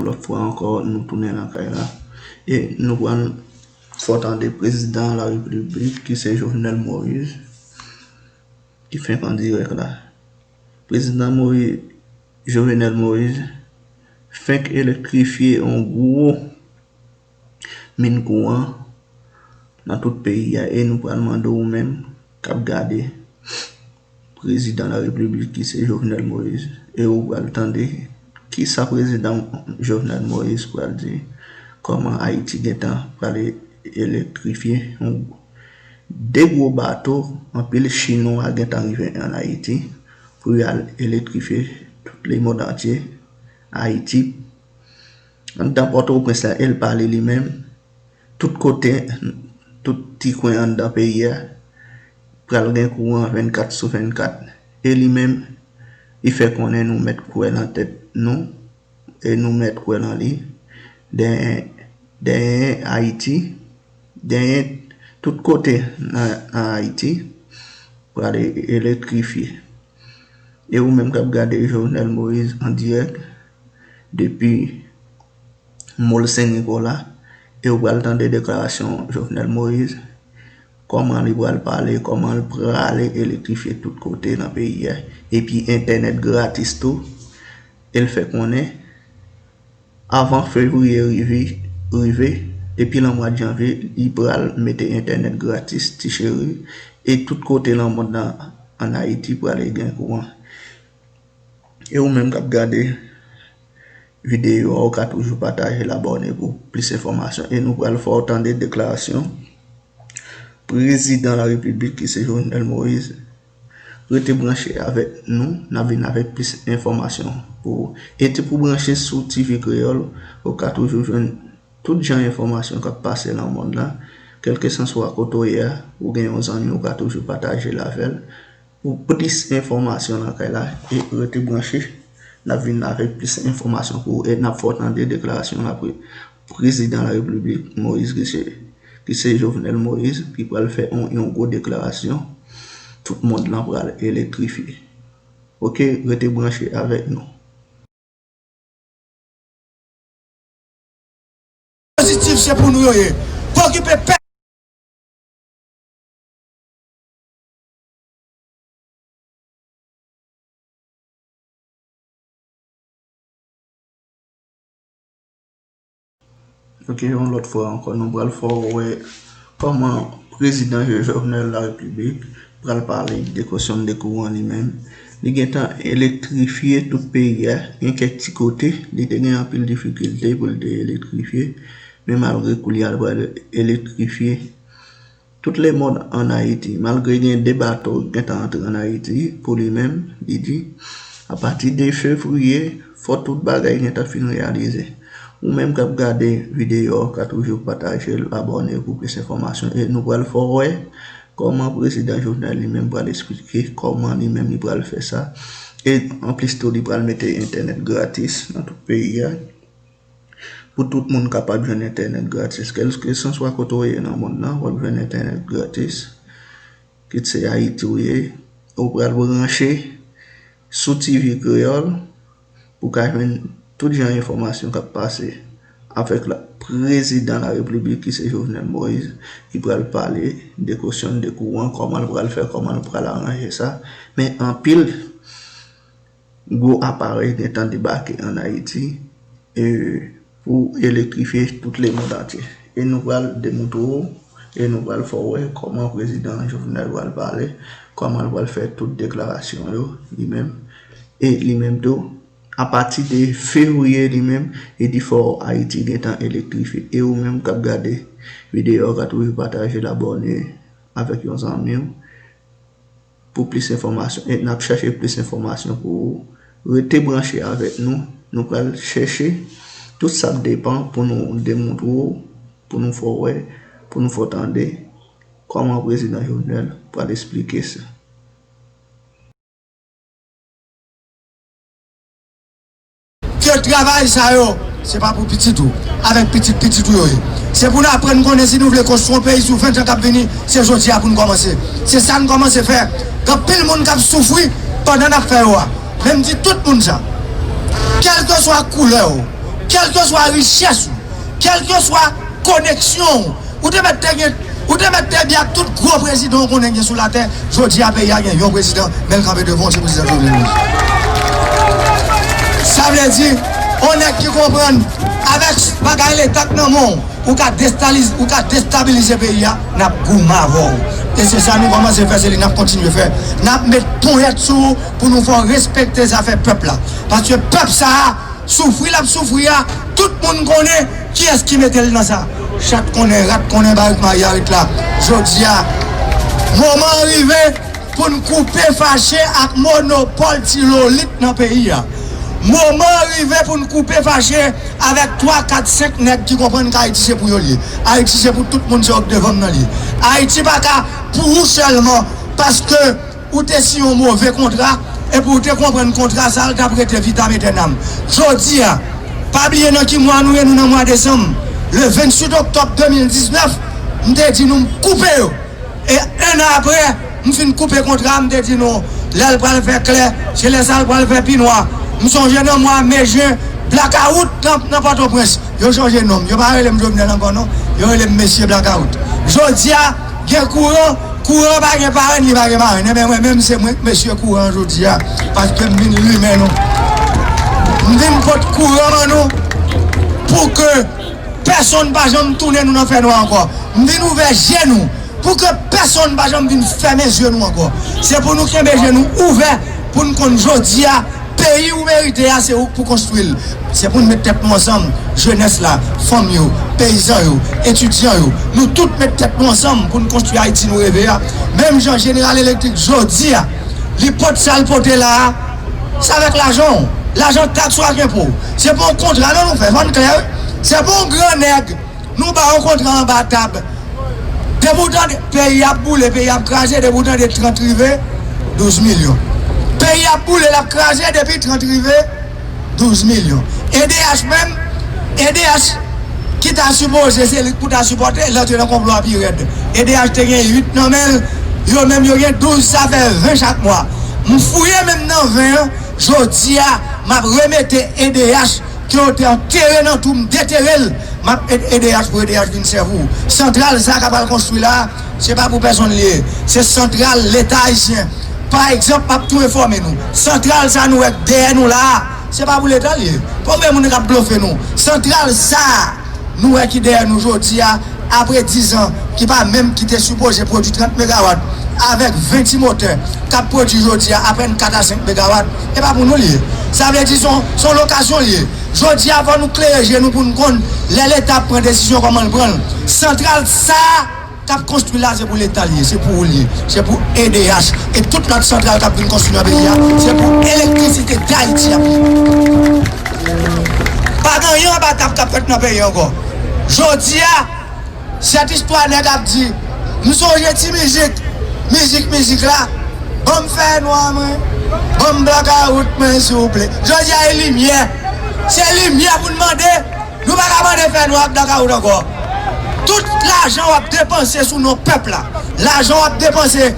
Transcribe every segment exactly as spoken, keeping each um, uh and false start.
Lòt fwa ankò, nou tounen lakay la. E nou pral fè w tande prezidan larepiblik ki se Jovenel Moïse, ki fenk an dirèk la. Prezidan Moïse, Jovenel Moïse, fenk elektrifye yon gwo min kouran nan tout peyi a, e nou pral mande w menm k ap gade prezidan larepiblik ki se Jovenel Moïse, e ou pral tande kisa prezidan Jovenel Moïse pral di, kòman Ayiti gentan pral elektrifye yon de gwo bato, anpil chinwa gentan rive ann Ayiti pou y al elektrifye tout lemonn antye, Ayiti. Anndan Pòtoprens la, e l pale li menm, tout kote, tout ti kwen anndan peyi a, pral gen kouran vennkat sou vennkat. E li menm, li fè konnen nou mèt kwè nan tèt nou, e nou mèt kwè nan li. Dèyè, dèyè Ayiti, dèyè tout kote nan, nan Ayiti, pral elektrifye. E ou menm k ap gade Jovenel Moïse an dirèk depi Mòl Sen Nikola, e ou pral tande deklarasyon Jovenel Moïse, kòman li pral pale, kòman l prale elektrifye tout kote nan peyi a, epi entènèt gratis tou. E l fè konnen, avan fevriye rive, rive, depi lan mwa janvye, li pral mete entènèt gratis, ti cheri, e tout kote lan mond lan, ann Ayiti, prale gen kouran. E ou menm k ap gade videyo a, ou ka toujou pataje l, abòne pou plis enfòmasyon. E nou pral fè w tande deklarasyon prezidan larepiblik ki se Jovenel Moïse. Rete branche avèk nou, n ap vin avèk plis enfòmasyon pou ou. E ti pou branche sou T V Kreyòl, ou ka toujou jwenn tout jan enfòmasyon k ap pase nan mond lan. Kèlkeswa kote w ye a, ou gen yon zanmi, ou ka toujou pataje l avè l. Pou plis enfòmasyon nan kay la, e rete branche. N ap vin avèk plis enfòmasyon pou ou e n ap fè w tande deklarasyon la pre-, prezidan larepiblik Moïse ki se, ki se Jovenel Moïse, ki pral fè yon, yon gwo deklarasyon. Tout mond lan pral elektrifye. Oke, rete branche avèk nou. Pozitif, se pou nou yo ye. Pa okipe pèp. Ok, yon lòt fwa ankò, nou pral fè w wè kòman prezidan Jovenel Larepiblik pral pale de kosyon de kouran li menm. Li gentan elektrifye tout peyi a, gen kèk ti kote, li te gen anpil difikilte pou l te elektrifye, men malgre koulye a l pral elektrifye tout lemonn ann Ayiti, malgre gen de bato ki gentan antre ann Ayiti pou li menm, li di, apati de fevriye, fò tout bagay gentan fin reyalize. Ou menm k ap gade videyo a, ka toujou pataje l, abòne pou plis enfòmasyon. E nou pral fè w wè kòman prezidan Jovenel li menm pral esplike kòman li menm li pral fè sa. E anplis tou, li pral mete entènèt gratis nan tout peyi a. Pou tout moun kapab jwenn entènèt gratis. Kèlkeswa kote w ye nan mond lan, w ap jwenn entènèt gratis. Kit se Ayiti w ye, ou pral branche sou T V Kreyòl pou w ka jwenn tout jan enfòmasyon k ap pase avèk la, prezidan larepiblik ki se Jovenel Moïse, ki pral pale de kosyon de kouran, kòman l pral fè, kòman l pral aranje sa. Men anpil gwo aparèy gentan debake ann Ayiti, e, pou elektrifye tout lemonn antye. E nou pral demontre w, e nou pral fè w wè kòman prezidan Jovenel pral pale, kòman l pral fè tout deklarasyon yo, li menm. E li menm tou, apati de fevriye li menm, li di fò Ayiti gentan elektrifye. E ou menm k ap gade videyo a, ka toujou pataje l, abòne avèk yon zanmi w pou plis enfòmasyon. E n ap chèche plis enfòmasyon pou ou. Rete branche avèk nou. Nou pral chèche tout sa k depann pou nou demontre w, pou nou fè w wè, pou nou fè w tande kòman prezidan Jovenel pral esplike sa. Ke travay sa yo, se pa pou pitit ou, avèk pitit pitit ou yo ye. Se pou nou aprann konnen si nou vle konstwi yon peyi sou ven tan k ap vini, se jodi a pou n kòmanse. Se sa n kòmanse fè. Gen anpil moun k ap soufri pandan n ap fè yo a. Men m di tout moun sa. Kèlkeswa koulè w, Kèlkeswa richès ou, kèlkeswa koneksyon ou, ou te mèt te gen, ou te mèt te byen ak tout gwo prezidan ou konnen gen sou latè. Jodi a, peyi a gen yon prezidan, men l kanpe devan w, se prezidan Jovenel Moïse. Sa vle di, yon nèg ki konprann, avèk bagay leta k nan men w, ou ka destaliz-, ou ka destabilize peyi a, n ap goumen avè w. E se sa nou kòmanse fè, se li n ap kontinye fè. N ap met ponyèt sou ou pou nou fè w respekte zafè pèp la. Paske pèp sa a, soufri l ap soufri a, tout moun konnen kiyès ki mete l nan sa. Chat konnen, rat konnen, barik mayarit la. Jodi a, moman an rive pou n koupe fache ak monopòl ti lolit nan peyi a. Moman an rive pou n koupe fache avèk twa, kat, senk nèg ki konprann ke Ayiti se pou yo l ye. Ayiti se pou tout moun, se yo k devan m nan l ye. Ayiti pa ka pou ou sèlman, paske ou te siyen yon move kontra, epi ou te konprann kontra sa a, l t ap rete vitam etènam. Jodi a, pa bliye nan ki mwa nou ye, nou nan mwa desanm. Le venntuit oktòb de mil diznèf, m te di nou m koupe yo. E en an apre, m fin koupe kontra a, m te di nou, lè l pral fè klè, se lè sa l pral fè pi nwa. M sonje nan mwa me, jen, blakawout nan, nan Pòtoprens. Yo chanje non m. Yo pa rele m Jovenel ankò non. Yo rele m Mesye Blakawout. Jodi a, gen kouran, kouran pa gen parenn, li pa gen marenn. Enben, mwen menm, se mwen k Mesye Kouran jodi a, paske m vin limen nou. M vin pot kouran ban nou pou ke pèsonn pa janm tounen nou nan fènwa ankò. M vin ouvè je nou pou ke pèsonn pa janm vin fèmen je nou ankò. Se pou nou kenbe je nou ouvè, pou n konn jodi a, peyi ou merite a, se ou k pou konstwi l. Se pou n met tèt nou ansanm, jenès la, fanm yo, peyizan yo, etidyan yo, nou tout met tèt nou ansanm pou n konstwi Ayiti nou reve a. Menm jan Jeneral Elektrik jodi a, li pote sa l pote la a, se avèk lajan w, lajan taks ou ak enpo w. Se pa yon kontra non nou fè, fò n klè wi. Se pa yon gran nèg nou ba yon kontra anba tab. Depi w tande peyi ap boule, peyi ap kraze, depi w tande trant rive, douz milyon. Peyi ap boule, l ap kraze, depi trant rive, douz milyon. E D H menm, E D H ki ta sipoze se li k pou ta sipòte, l antre nan konplo a pi rèd. E D H te gen uit nan men l, yo menm yo gen douz, sa fè ven chak mwa. M fouye menm nan ven an, jodi a, m ap remete E D H ke yo te antere nan twou, m detere l, m ap ede E D H pou E D H vin sèvi w. Santral sa a k ap al konstwi la a, se pa pou pèsonn li ye. Se santral Leta ayisyen. Pa egzanp, m ap tou enfòme nou. Santral sa a nou wè k dèyè nou la a, se pa pou Leta l ye. Pa ouvè moun k ap blofe nou. Santral sa a nou wè ki dèyè nou jodi a, apre diz an, ki pa menm ki te sipoze pwodui trant megawat, avèk ven ti motè k ap pwodui jodi a apèn kat a senk megawat, e pa pou nou l ye. Sa vle di se yon, se yon lokasyon l ye. Jodi a, fò nou klere je nou pou n konn lè Leta ap pran desizyon kòman l pran l. Santral sa a k ap konstwi la, se pou Leta l ye, se pou ou l ye, se pou E D H e tout lòt santral k ap vin konstwi nan peyi a, se pou Elektrisite Dayiti ap ye. Pa gen anyen anba tab k ap fèt nan peyi ankò. Jodi a, sèt istwa nèg ap di, m sonje ti mizik, mizik, mizik la, ban m fènwa mwen, ban m blakawout mwen, souple. Jodi a, e limyè. Se limyè pou n mande. Nou pa ka mande fènwa ak blakawout ankò. Tout lajan w ap depanse sou non pèp la, lajan w ap depanse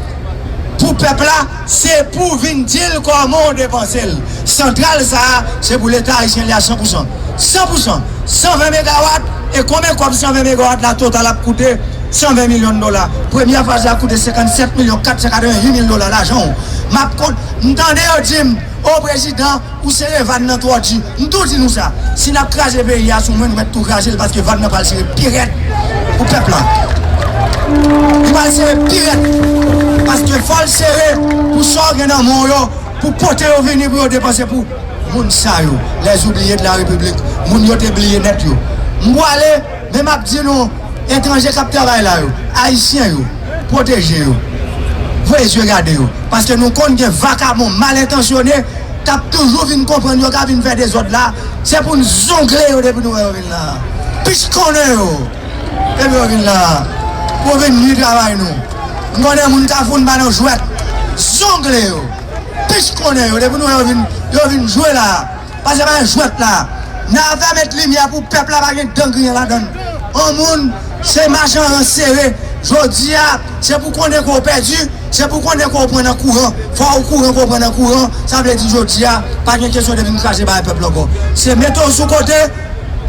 pou pèp la, se pou vin di l kòman w depanse l. Santral sa a, se pou Leta ayisyen li a san pou san. San pou san. San ven megawat, e konbyen kòb san ven megawat la total ap koute? San ven milyon dola. Premyè faz la koute senkannsèt milyon kat san katrevenhuit mil dola lajan w. M ap kont, m tande yo di m, o prezidan, ou sere vàn nan twò di. M tou di nou sa. Si n ap kraze peyi a sou mwen, nou mèt tou kraze l paske vàn nan pral sere pi rèd pou pèp la. Li pral sere pi rèd. Paske fò l sere pou sa w gen nan men w yo, pou pote yo vini pou yo depanse pou moun sa yo, les oubliés de la République, moun yo te bliye nèt yo. M pwale, men m ap di nou, etranje k ap travay la yo, ayisyen yo, pwoteje yo. Voye zye gade yo. Paske nou konn gen vakabon mal entansyone k ap toujou vin konprann yo ka vin fè dezòd la. Se pou n zongle yo depi nou wè yo vin la. Pich konnen yo. Depi yo vin la. Pou yo vin nwi travay nou. M konnen moun Kafou n pa nan jwèt. Zongle yo. Pich konnen yo. Depi nou wè yo vin, yo vin jwe la. Paske pa gen jwèt la. N a fè met limyè pou pèp la pa gen dan griyen ladan l. On moun, se machan rans sere. Jodi a, se pou konnen ke w pèdi, se pou konnen ke w pran nan kouran. Fò w kouran ke w pran nan kouran. Sa vle di jodi a, pa gen kesyon de vin kraze bagay pèp la ankò. Se mete w sou kote,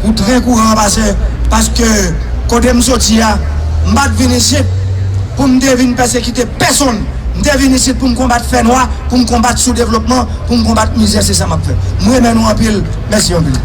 Ou trè kouran pase, paske kote m soti a, m pa t vin isit pou m te vin pèsekite pèsonn. M te vin isit pou m konbat fènwa, pou m konbat soudevlopman, pou m konbat mizè, se sa m ap fè. M renmen nou anpil, mèsi anpil.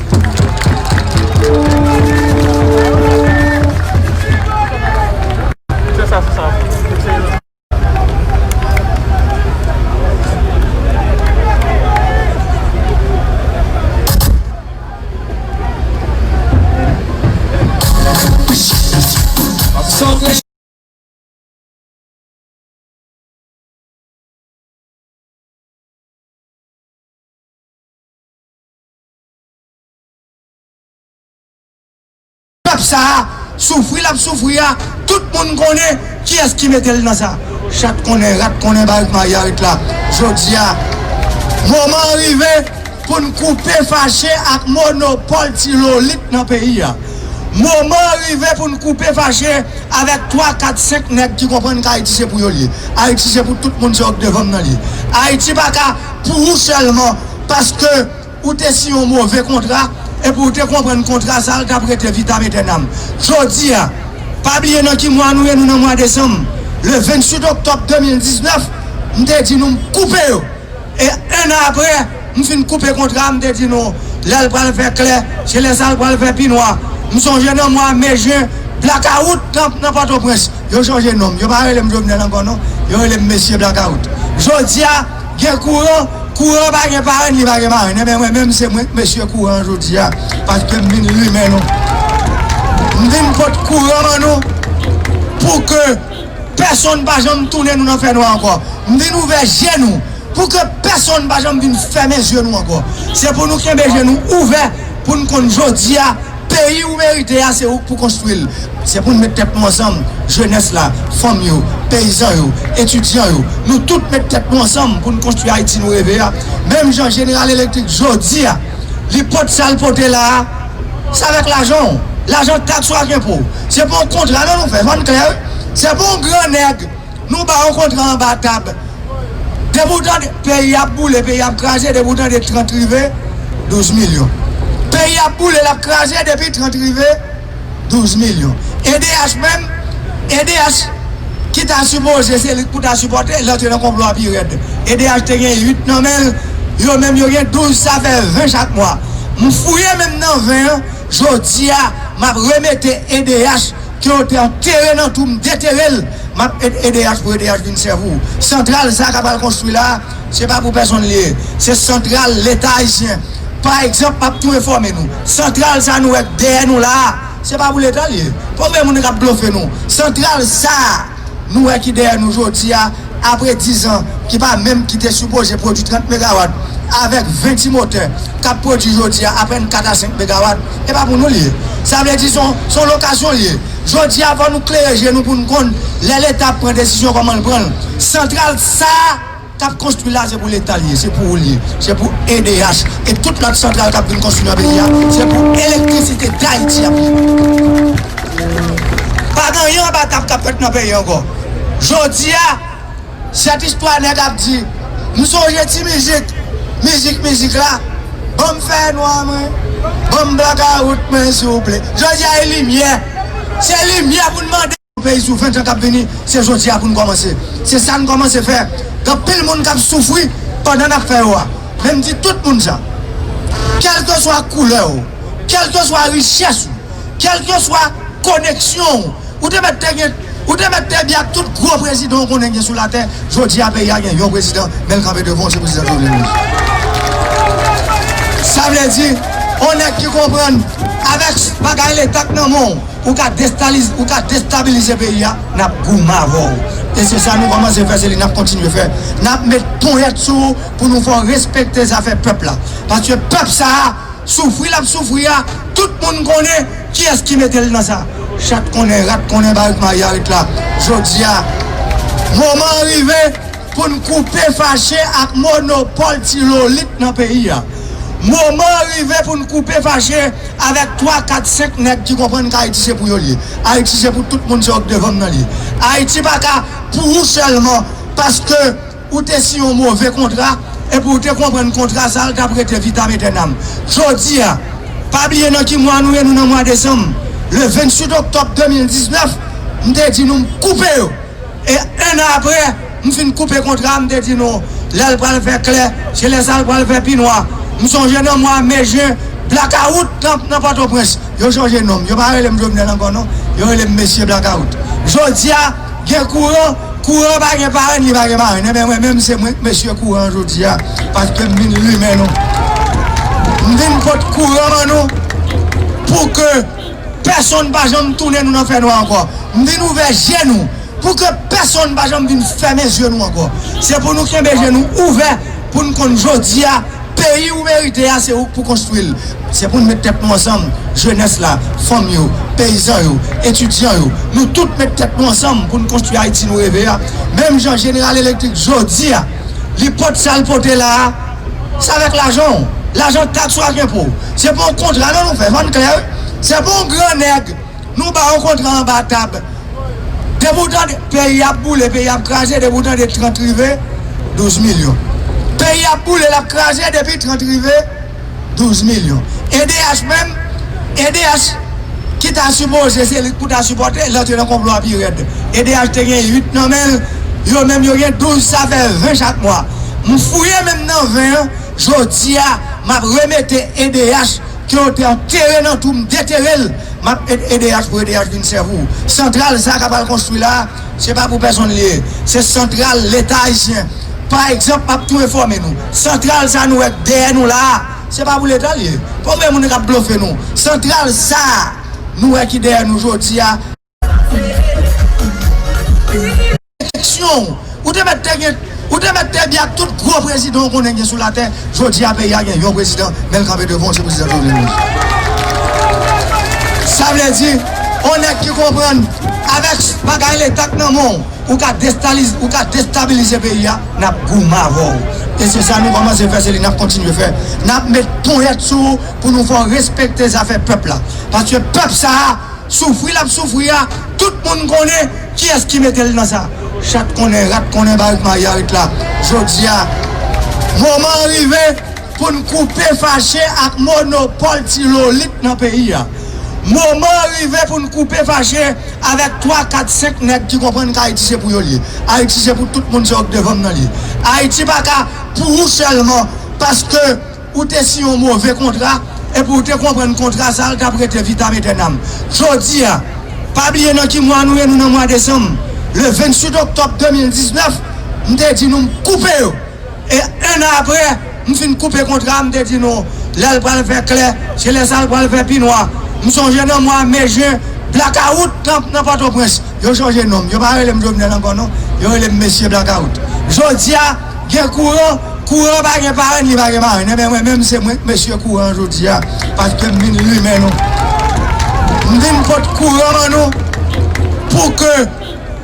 Pèp sa a, soufri l ap soufri a, tout moun konnen kiyès ki mete l nan sa. Chat konnen, rat konnen, barik mayarit la. Jodi a, moman an rive pou n koupe fache ak monopòl ti lolit nan peyi a. Moman an rive pou n koupe fache avèk twa, kat, senk nèg ki konprann ke Ayiti se pou yo l ye. Ayiti se pou tout moun, se yo k devan m nan l ye. Ayiti pa ka pou ou sèlman, paske ou te siyen yon move kontra, epi ou te konprann kontra sa a, l t ap rete vitam etènam. Jodi a, pa bliye nan ki mwa nou ye, nou nan mwa desanm. Le venntuit oktòb de mil diznèf, m te di nou m koupe yo. E en an apre, m fin koupe kontra a, m te di nou, lè l pral fè klè, se lè sa l pral fè pi nwa. M sonje nan mwa me, jen, blakawout nan, nan Pòtoprens. Yo chanje non m. Yo pa rele m Jovenel ankò non. Yo rele m Mesye Blakawout. Jodi a, gen kouran, kouran pa gen parenn, li pa gen marenn. Enben, mwen menm, se mwen k Mesye Kouran an jodi a, paske m vin limen nou. M vin pot kouran ban nou pou ke pèsonn pa janm tounen nou nan fènwa ankò. M vin ouvè je nou pou ke pèsonn pa janm vin fèmen je nou ankò. Se pou nou kenbe je nou ouvè, pou n konn jodi a, peyi ou merite a, se ou k pou konstwi l. Se pou n met tèt nou ansanm, jenès la, fanm yo, peyizan yo, etidyan yo. Nou tout met tèt nou ansanm pou n konstwi Ayiti nou reve a. Menm jan Jeneral Elektrik jodi a, li pote sa l pote la a, se avèk lajan w. Lajan taks ou ak enpo w. Se pa yon kontra non nou fè, fò n klè wi. Se pa yon gran nèg. Nou ba yo kontra anba tab. Depi w tande peyi ap boule, peyi ap kraze, depi w tande trant rive, douz milyon. Peyi ap boule, l ap kraze, depi trant rive, douz milyon. E D H menm, E D H ki ta sipoze se li k pou ta sipòte, l antre nan konplo a pi rèd. E D H te gen uit nan men l, yo menm yo gen douz, sa fè ven chak mwa. M fouye menm nan ven an, jodi a, m ap remete E D H ke yo te antere nan twou, m detere l, m ap ede E D H pou E D H vin sèvi w. Santral sa a k ap al konstwi la a, se pa pou pèsonn li ye. Se santral Leta ayisyen. Pa egzanp, m ap tou enfòme nou. Santral sa a nou wè k dèyè nou la a, se pa pou Leta l ye. Pa gen moun k ap blofe nou. Santral sa a nou wè ki dèyè nou jodi a, apre diz an, ki pa menm ki te sipoze pwodui trant megawat, avèk ven ti motè k ap pwodui jodi a apèn kat a senk megawat, e pa pou nou l ye. Sa vle di se yon, se yon lokasyon l ye. Jodi a, fò nou klere je nou pou n konn lè Leta ap pran desizyon kòman l pran l. Santral sa a k ap konstwi la, se pou Leta l ye, se pou ou l ye, se pou E D H. E tout lòt santral k ap vin konstwi nan peyi a, se pou elektrisite Dayiti y ap ye. Pa gen anyen anba tab k ap fèt nan peyi ankò. Jodi a, sèt istwa nèg ap di, m sonje ti mizik, mizik, mizik la, ban m fènwa mwen, ban m blakawout mwen, souple. Jodi a, e limyè. Se limyè pou n mande. Peyi sou ven tan k ap vini, se jodi a pou n kòmanse. Se sa n kòmanse fè. Gen anpil moun k ap soufri pandan n ap fè yo a. Men m di tout moun sa. Kèlkeswa koulè w, kèlkeswa richès ou, kèlkeswa koneksyon w, ou te mèt te gen, ou te mèt te byen ak tout gwo prezidan w konnen gen sou latè. Jodi a, peyi a gen yon prezidan, men l kanpe devan w, se prezidan Jovenel Moïse. Sa vle di, on nèg ki konprann, avèk bagay Leta k nan men w, ou ka destaliz-, ou ka destabilize peyi a, n ap goumen avè w. E se sa nou kòmanse fè, se li n ap kontinye fè. N ap met ponyèt sou ou pou nou fè w respekte zafè pèp la. Paske pèp sa a, soufri l ap soufri a, tout moun konnen kiyès ki mete l nan sa. Chat konnen, rat konnen, barik mayarit la. Jodi a, moman an rive pou n koupe fache ak monopòl ti lolit nan peyi a. Moman an rive pou n koupe fache avèk twa, kat, senk nèg ki konprann ke Ayiti se pou yo l ye. Ayiti se pou tout moun, se yo k devan m nan l ye. Ayiti pa ka pou ou sèlman, paske ou te siyen yon move kontra, epi ou te konprann kontra sa a, l t ap rete vitam etènam. Jodi a, Pa bliye nan ki mwa nou ye, nou nan mwa desanm. Le venntuit oktòb de mil diznèf, m te di nou m koupe yo. E en an apre, m fin koupe kontra, m te di nou, lè l pral fè klè, se lè sa l pral fè pi nwa. M sonje nan mwa me, jen, blakawout nan, nan Pòtoprens. Yo chanje non m. Yo pa rele m Jovenel ankò non. Yo rele m Mesye Blakawout. Jodi a, gen kouran, kouran pa gen parenn, li pa gen marenn. Enben mwen menm se mwen k Mesye Kouran jodi a. Paske m vin limen nou. M vin pot kouran ban nou pou ke pèsonn pa janm tounen nou nan fènwa ankò. M vin ouvè je nou pou ke pèsonn pa janm vin fèmen je nou ankò. Se pou nou kenbe je nou ouvè pou n konn jodi a, peyi ou merite a, se ou k pou konstwi l. Se pou n met tèt nou ansanm, jenès la, fanm yo, peyizan yo, etidyan yo, nou tout met tèt nou ansanm pou n konstwi Ayiti nou reve a. Menm jan Jeneral Elektrik jodi a, li pot sa l pote la a, se avèk lajan w, lajan taks ou ak enpo w. Se pa yon kontra non nou fè, fò n klè wi. Se pa yon gran nèg nou ba yon kontra anba tab. Depi w tande peyi ap boule, peyi ap kraze, depi w tande trant rive, douz milyon. Peyi ap boule, l ap kraze, depi trant rive, douz milyon. E D H menm, E D H ki ta sipoze se li k pou ta sipòte, l antre nan konplo a pi rèd. E D H te gen uit nan men l, yo menm yo gen douz, sa fè ven chak mwa. M fouye menm nan ven an, jodi a, m ap remete E D H ke yo te antere nan twou, m detere l, m ap ede E D H pou E D H vin sèvi w. Santral sa k ap al konstwi la a, se pa pou pèsonn li ye. Se santral Leta ayisyen. Pa egzanp, m ap tou enfòme nou. Santral sa nou wè k dèyè nou la a, se pa pou Leta l ye. Pa oubyen moun k ap blofe nou. Santral sa a, nou wè ki dèyè nou jodi a, eleksyon, ou te mèt te gen, ou te mèt te byen ak tout gwo prezidan w konnen gen sou latè. Jodi a, peyi a gen yon prezidan, men l kanpe devan w, se prezidan Jovenel Moïse. Sa vle di, yon nèg ki konprann, avèk bagay Leta k nan men w, ou ka destaliz-, ou ka destabilize peyi a, n ap goumen avè w. E se sa nou kòmanse fè, se li n ap kontinye fè. N ap met ponyèt sou ou pou nou fè w respekte zafè pèp la. Paske pèp sa a, soufri l ap soufri a, tout moun konnen kiyès ki mete l nan sa. Chat konnen, rat konnen, barik mayarit la. Jodi a, moman an rive pou n koupe fache ak monopòl ti lolit nan peyi a. Moman an rive pou n koupe fache avèk twa, kat, senk nèg ki konprann ke Ayiti se pou yo l ye. Ayiti se pou tout moun, se yo k devan m nan l ye. Ayiti pa ka pou ou sèlman, paske ou te siyen yon move kontra, epi ou te konprann kontra sa a, l t ap rete vitam etènam. Jodi a, pa bliye nan ki mwa nou ye, nou nan mwa desanm. Le venntuit oktòb de mil diznèf, m te di nou m koupe yo. E en an apre, m fin koupe kontra a, m te di nou, lè l pral fè klè, se lè sa l pral fè pi nwa. M sonje nan mwa me, jen, blakawout nan, nan Pòtoprens. Yo chanje non m. Yo pa rele m Jovenel ankò non. Yo rele m Mesye Blakawout. Jodi a, gen kouran, kouran pa gen parenn, li pa gen marenn. Enben mwen menm se mwen k Mesye Kouran jodi a, paske m vin limen nou. M vin pot kouran ban nou pou ke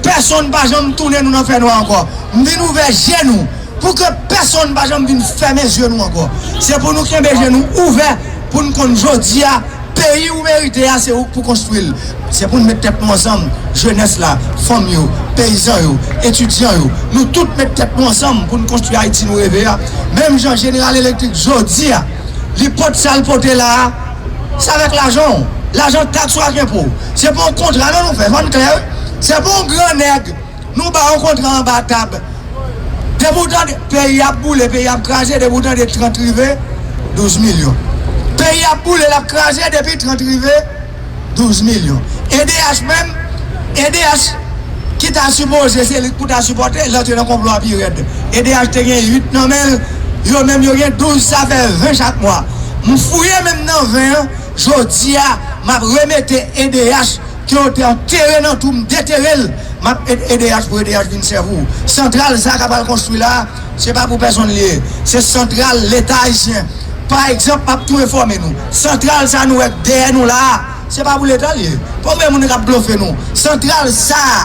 pèsonn pa janm tounen nou nan fènwa ankò. M vin ouvè je nou pou ke pèsonn pa janm vin fèmen je nou ankò. Se pou nou kenbe je nou ouvè pou n konn jodi a, peyi ou merite a, se ou k pou konstwi l. Se pou n met tèt nou ansanm, jenès la, fanm yo, peyizan yo, etidyan yo, nou tout met tèt nou ansanm pou n konstwi Ayiti nou reve a. Menm jan Jeneral Elektrik jodi a, li pot sa l pote la a, se avèk lajan w, lajan taks ou ak enpo w. Se pa yon kontra non nou fè, fò n klè wi. Se pa yon gran nèg nou ba yon kontra anba tab. Depi w tande peyi ap boule, peyi ap kraze, depi w tande trant rive, douz milyon. Peyi ap boule, l ap kraze, depi trant rive, douz milyon. E D H menm, E D H ki ta sipoze se li k pou ta sipòte, l antre nan konplo a pi rèd. E D H te gen uit nan men l, yo menm yo gen douz, sa fè ven chak mwa. M fouye menm nan ven an, jodi a, m ap remete E D H ke yo te antere nan twou, m detere l, m ap ede E D H pou E D H vin sèvi w. Santral sa k ap al konstwi la a, se pa pou pèsonn li ye. Se santral Leta ayisyen. Pa egzanp, m ap tou enfòme nou. Santral sa nou wè k dèyè nou la a, se pa pou Leta l ye. Pa oubyen moun k ap blofe nou. Santral sa a,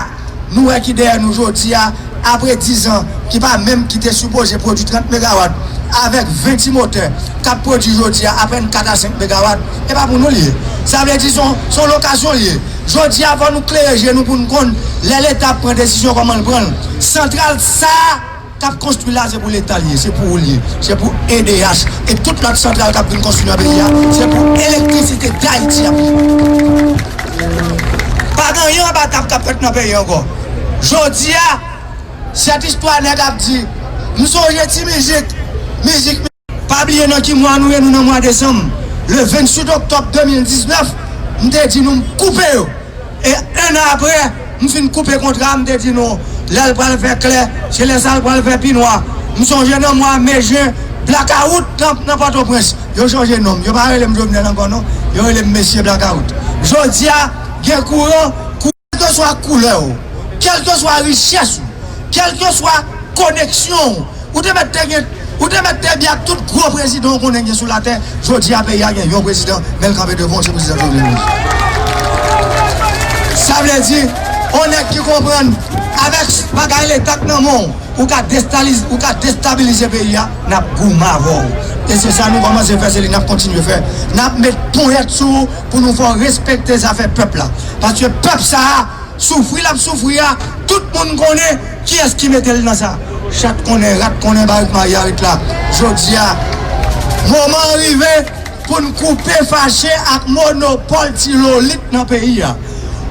nou wè ki dèyè nou jodi a, apre diz an, ki pa menm ki te sipoze pwodui trant megawat, avèk ven ti motè k ap pwodui jodi a apèn kat a senk megawat, e pa pou nou l ye. Sa vle di se yon, se yon lokasyon l ye. Jodi a, fò nou klere je nou pou n konn lè Leta ap pran desizyon kòman l pran l. Santral sa a, k ap konstwi la, se pou Leta l ye, se pou ou l ye, se pou E D H. E tout lòt santral k ap vin konstwi nan peyi a, se pou elektrisite Dayiti ap ye. Pa gen anyen anba tab k ap fèt nan peyi ankò. Jodi a, sèt istwa nèg ap di, m sonje ti mizik, mizik. Pa bliye nan ki mwa nou ye, nou nan mwa desanm. Le venntuit oktòb de mil diznèf, m te di nou m koupe yo. E en an apre, m fin koupe kontra, m te di nou, lè l pral fè klè, se lè sa l pral fè pi nwa. M sonje nan mwa me, jen, blakawout nan, nan Pòtoprens. Yo chanje non m. Yo pa rele m Jovenel ankò non. Yo rele m Mesye Blakawout. Jodi a, gen kouran, kèlkeswa koulè w, kèlkeswa richès ou, kèlkeswa koneksyon w, ou te mèt te gen, ou te mèt te byen ak tout gwo prezidan w konnen gen sou latè, jodi a peyi a gen yon prezidan, men l kanpe devan w, se prezidan Jovenel Moïse. Sa vle di, on nèg ki konprann, avèk bagay Leta k nan men w, ou ka destaliz-, ou ka destabilize peyi a, n ap goumen avè w. E se sa nou kòmanse fè, se li n ap kontinye fè. N ap met ponyèt sou ou pou nou fè w respekte zafè pèp la. Paske pèp sa a, soufri l ap soufri a, tout moun konnen kiyès ki mete l nan sa. Chat konnen, rat konnen, barik mayarit la. Jodi a, moman an rive pou n koupe fache ak monopòl ti lolit nan peyi a.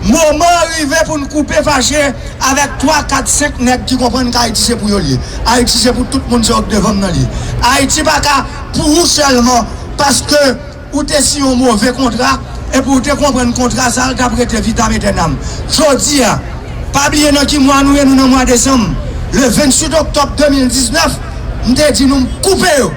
Moman an rive pou n koupe fache avèk twa, kat, senk nèg ki konprann ke Ayiti se pou yo l ye. Ayiti se pou tout moun, se yo k devan m nan l ye. Ayiti pa ka pou ou sèlman, paske ou te siyen yon move kontra, epi ou te konprann kontra sa a, l t ap rete vitam etènam. Jodi a, pa bliye nan ki mwa nou ye, nou nan mwa desanm. Le venntuit oktòb de mil diznèf, m te di nou m koupe yo.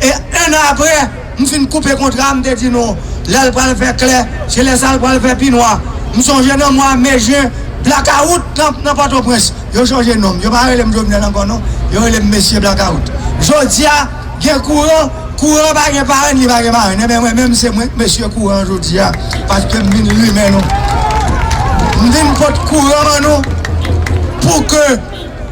E en an apre, m fin koupe kontra, m te di nou, lè l pral fè klè, se lè sa l pral fè pi nwa. M sonje nan mwa me, jen, blakawout nan, nan Pòtoprens. Yo chanje non m. Yo pa rele m Jovenel ankò non. Yo rele m Mesye Blakawout. Jodi a, gen kouran, kouran pa gen parenn, li pa gen marenn. Enben mwen menm se mwen k mesye kouran an jodi a, paske m vin limen nou. M vin pot kouran ban nou pou ke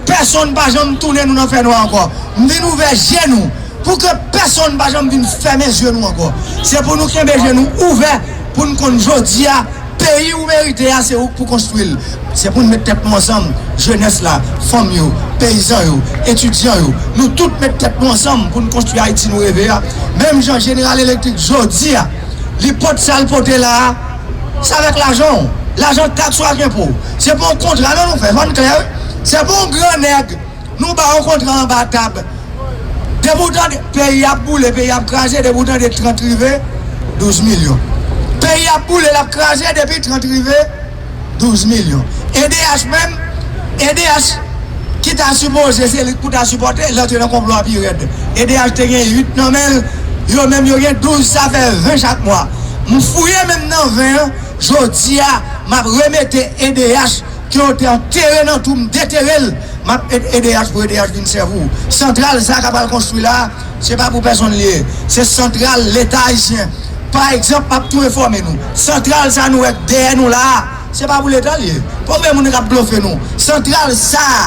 pèsonn pa janm tounen nou nan fènwa ankò. M vin ouvè je nou pou ke pèsonn pa janm vin fèmen zye nou ankò. Se pou nou kenbe je nou ouvè, pou n konn jodi a, peyi ou merite a, se ou k pou konstwi l. Se pou n met tèt nou ansanm, jenès la, fanm yo, peyizan yo, etidyan yo, nou tout met tèt nou ansanm pou n konstwi Ayiti nou reve a. Menm jan Jeneral Elektrik jodi a, li pote sa l pote la a, se avèk lajan w, lajan taks ou ak enpo w. Se pa yon kontra non nou fè, fò n klè wi. Se pa yon gran nèg nou ba yon kontra anba tab. Depi w tande peyi ap boule, peyi ap kraze, depi w tande trant rive, douz milyon. Peyi ap boule, l ap kraze, depi trant rive, douz milyon. E D H menm, E D H ki ta sipoze, se li k pou ta sipòte, l antre nan konplo a pi rèd. E D H te gen uit nan men l, yo menm yo gen douz, sa fè ven chak mwa. M fouye menm nan ven an, jodi a, m ap remete E D H ke yo te antere nan twou, m detere l, m ap ede E D H pou E D H vin sèvi w. Santral sa a k ap al konstwi la a, se pa pou pèsonn li ye. Se santral Leta ayisyen. Pa egzanp, m ap tou enfòme nou. Santral sa a nou wè k dèyè nou la a, se pa pou Leta l ye. Pa ouvè moun k ap blofe nou. Santral sa a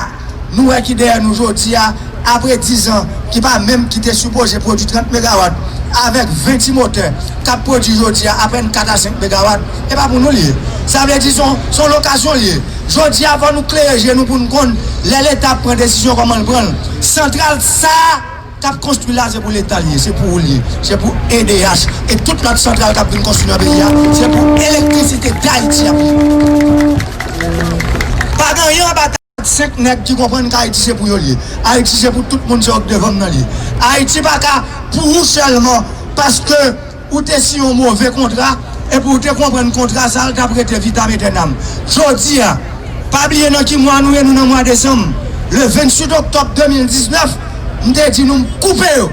nou wè ki dèyè nou jodi a, apre diz an, ki pa menm, ki te sipoze pwodui trant megawat, avèk ven ti motè k ap pwodui jodi a apèn kat a senk megawat, e pa pou nou l ye. Sa vle di se yon, se yon lokasyon l ye. Jodi a, fò nou klere je nou pou n konn lè Leta ap pran desizyon, kòman l pran l. Santral sa a k ap konstwi la, se pou Leta l ye, se pou ou l ye, se pou E D H. E tout lòt santral k ap vin konstwi nan peyi a, se pou elektrisite Dayiti ap ye. Pa gen anyen anba tab. Senk nèg ki konprann ke Ayiti se pou yo l ye. Ayiti se pou tout moun, se yo k devan m nan l ye. Ayiti pa ka pou ou sèlman, paske ou te siyen yon move kontra, epi ou te konprann kontra sa a, l t ap rete vitam etènam. Jodi a, pa bliye nan ki mwa nou ye, nou nan mwa desanm. Le venntuit oktòb de mil diznèf, m te di nou m koupe yo.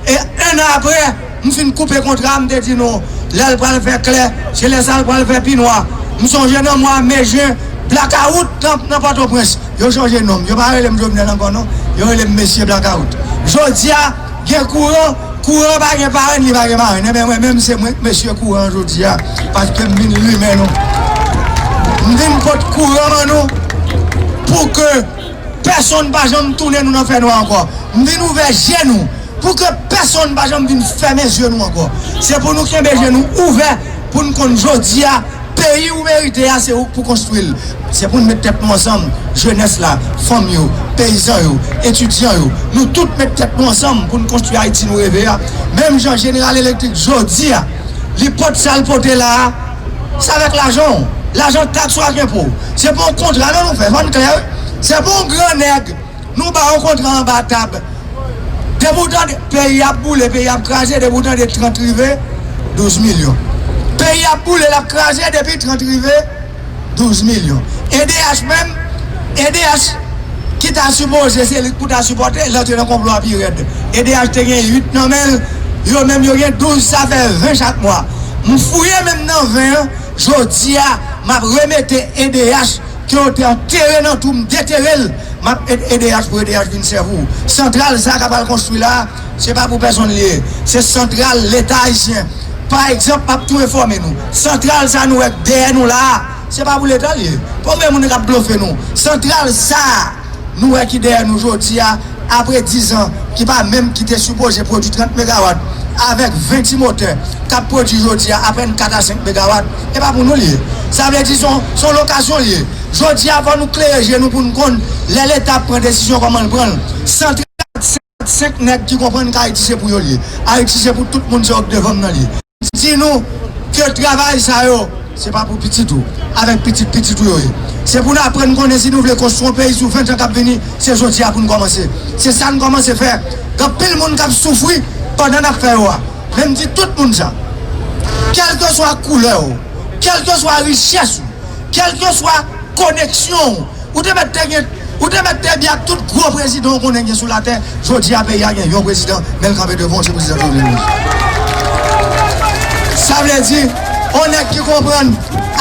E en an apre, m fin koupe kontra, m te di nou, lè l pral fè klè, se lè sa l pral fè pi nwa. M sonje nan mwa me, jen, blakawout nan, nan Pòtoprens. Yo chanje non m. Yo pa rele m Jovenel ankò non. Yo rele m Mesye Blakawout. Jodi a, gen kouran, kouran pa gen parenn, li pa gen marenn. Enben mwen menm se mwen k mesye kouran an jodi a, paske m vin limen nou. M vin pot kouran ban nou pou ke pèsonn pa janm tounen nou nan fènwa ankò. M vin ouvè je nou pou ke pèsonn pa janm vin fèmen zye nou ankò. Se pou nou kenbe je nou ouvè pou n konn jodi a, Peyi ou merite a, se ou k pou konstwi l. Se pou n met tèt nou ansanm, jenès la, fanm yo, peyizan yo, etidyan yo. Nou tout met tèt nou ansanm pou n konstwi Ayiti nou reve a. Menm jan Jeneral Elektrik jodi a, li pote sa l pote la a, se avèk lajan w. Lajan taks ou ak enpo w. Se pa yon kontra non nou fè, fò n klè wi. Se pa yon gran nèg. Nou ba yo kontra anba tab. Depi w tande peyi ap boule, peyi ap kraze, depi w tande trant rive, douz milyon. Peyi ap boule, l ap kraze, depi trant rive, douz milyon. E D H menm, E D H ki ta sipoze se li k pou ta sipòte, l antre nan konplo a pi rèd. E D H te gen uit nan men l, yo menm yo gen douz, sa fè ven chak mwa. M fouye menm nan ven an, jodi a, m ap remete E D H ke yo te antere nan twou, m detere l, m ap ede E D H pou E D H vin sèvi w. Santral sa k ap al konstwi la, se pa pou pèsonn li ye. Se santral Leta ayisyen. Pa egzanp, m ap tou enfòme nou. Santral sa nou wè k dèyè nou la a, se pa pou Leta li ye. Pa oubyen moun k ap blofe nou. Santral sa a, nou wè ki dèyè nou jodi a, apre diz an, ki pa menm ki te sipoze pwodui trant megawat, avèk ven ti motè k ap pwodui jodi a apèn kat a senk megawat, e pa pou nou li ye. Sa vle di se yon, se yon lokasyon li ye. Jodi a, fò nou klere je nou pou n konn lè Leta ap pran desizyon kòman l pran l. Santral senk nèg ki konprann ke Ayiti se pou yo li ye. Ayiti se pou tout moun, se yo k devan m nan li ye. Di nou ke travay sa yo, se pa pou pitit ou, avèk pitit pitit ou yo ye. Se pou n aprann konnen si nou vle konstwi yon peyi sou ven an k ap vini, se jodi a pou n kòmanse. Se sa n kòmanse fè. Gen anpil moun k ap soufri pandan n ap fè yo a. Men m di tout moun sa. Kèlkeswa koulè w, kèlkeswa richès ou, kèlkeswa koneksyon w, ou te mèt te gen, ou te mèt te byen ak tout gwo prezidan w konnen gen sou latè. Jodi a, peyi a gen yon prezidan, men l kanpe devan w, se prezidan Jovenel Moïse. Sa vle di, yon nèg ki konprann,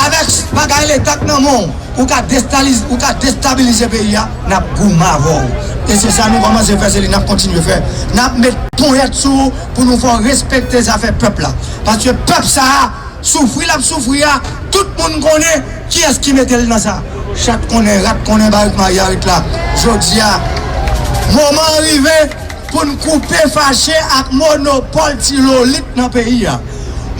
avèk bagay Leta k nan men w, ou ka destaliz-, ou ka destabilize peyi a, n ap goumen avè w. E se sa nou kòmanse fè, se li n ap kontinye fè. N ap met ponyèt sou ou pou nou fè w respekte zafè pèp la. Paske pèp sa a, soufri l ap soufri a, tout moun konnen kiyès ki mete l nan sa. Chat konnen, rat konnen, barik mayarit la. Jodi a, moman an rive pou n koupe fache ak monopòl ti lolit nan peyi a.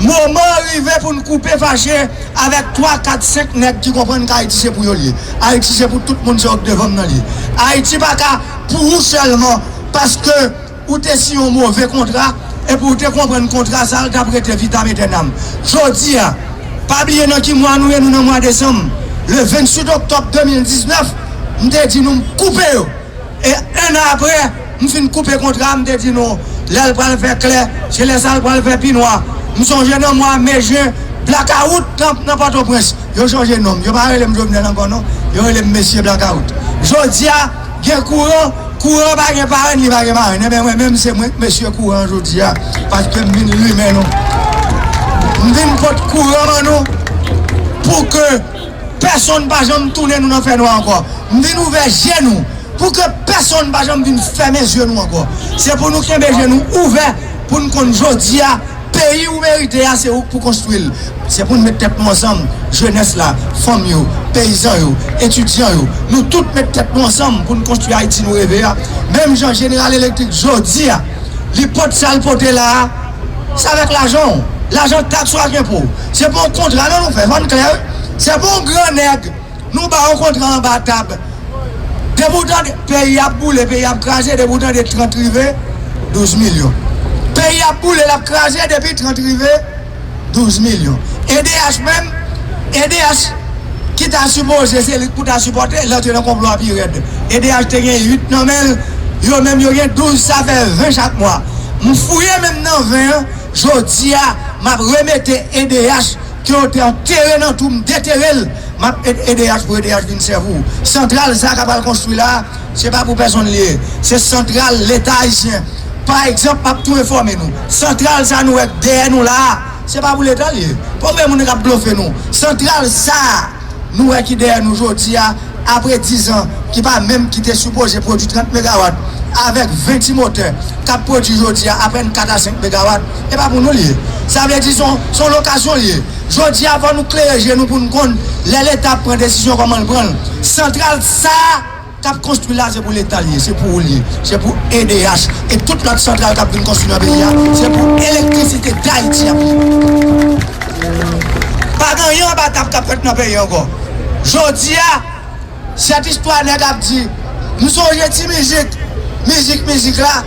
Moman an rive pou n koupe fache avèk twa, kat, senk nèg ki konprann ke Ayiti se pou yo li ye. Ayiti se pou tout moun, se yo k devan m nan li ye. Ayiti pa ka pou ou sèlman, paske ou te siyen yon move kontra, epi ou te konprann kontra sa a, l t ap rete vitam etènam. Jodi a, pa bliye nan ki mwa nou ye, nou nan mwa desanm. Le venntuit oktòb de mil diznèf, m te di nou m koupe yo. E en an apre, m fin koupe kontra a, m te di nou, lè l pral fè klè, se lè sa l pral fè pi nwa. M sonje nan mwa me, jen, blakawout nan, nan Pòtoprens. Yo chanje non m. Yo pa rele m Jovenel ankò non. Yo rele m Mesye Blakawout. Jodi a, gen kouran, kouran pa gen parenn, li pa gen marenn. Enben, mwen menm, se mwen k mesye kouran an jodi a, paske m vin limen nou. M vin pot kouran ban nou pou ke pèsonn pa janm tounen nou nan fènwa ankò. M vin ouvè je nou pou ke pèsonn pa janm vin fèmen zye nou ankò. Se pou nou kenbe je nou ouvè, pou n konn jodi a, peyi ou merite a, se ou k pou konstwi l. Se pou n met tèt nou ansanm, jenès la, fanm yo, peyizan yo, etidyan yo. Nou tout met tèt nou ansanm pou n konstwi Ayiti nou reve a. Menm jan Jeneral Elektrik jodi a, li pote sa l pote la a, se avèk lajan w. Lajan taks ou ak enpo w. Se pa yon kontra non nou fè, fò n klè wi. Se pa yon gran nèg. Nou ba yo kontra anba tab. Depi w tande peyi ap boule, peyi ap kraze, depi w tande trant rive, douz milyon. Peyi ap boule, l ap kraze, depi trant rive, douz milyon. E D H menm, E D H ki ta sipoze se li k pou ta sipòte, l antre nan konplo a pi rèd. E D H te gen uit nan men l, yo menm yo gen douz, sa fè ven chak mwa. M fouye menm nan ven an, jodi a, m ap remete E D H ke yo te antere nan twou, m detere l, m ap ede E D H pou E D H vin sèvi w. Santral sa k ap al konstwi la a, se pa pou pèsonn li ye. Se santral Leta ayisyen. Pa egzanp, m ap tou enfòme nou. Santral sa nou wè k dèyè nou la a, se pa pou Leta li ye. Pa oubyen moun k ap blofe nou. Santral sa a, nou wè ki dèyè nou jodi a, apre diz an, ki pa menm ki te sipoze pwodui trant megawat, avèk ven ti motè k ap pwodui jodi a apèn kat a senk megawat, e pa pou nou li ye. Sa vle di se yon, se yon lokasyon li ye. Jodi a, fò nou klere je nou pou n konn lè Leta ap pran desizyon kòman l pran l. Santral sa a k ap konstwi la, se pou Leta li ye, se pou ou li ye, se pou E D H. E tout lòt santral k ap vin konstwi nan peyi a, se pou Elektrisite Dayiti ap ye. Pa Pa gen anyen anba tab k ap fèt nan peyi ankò. Jodi a, sèt istwa nèg ap di, m sonje ti mizik, mizik, mizik la,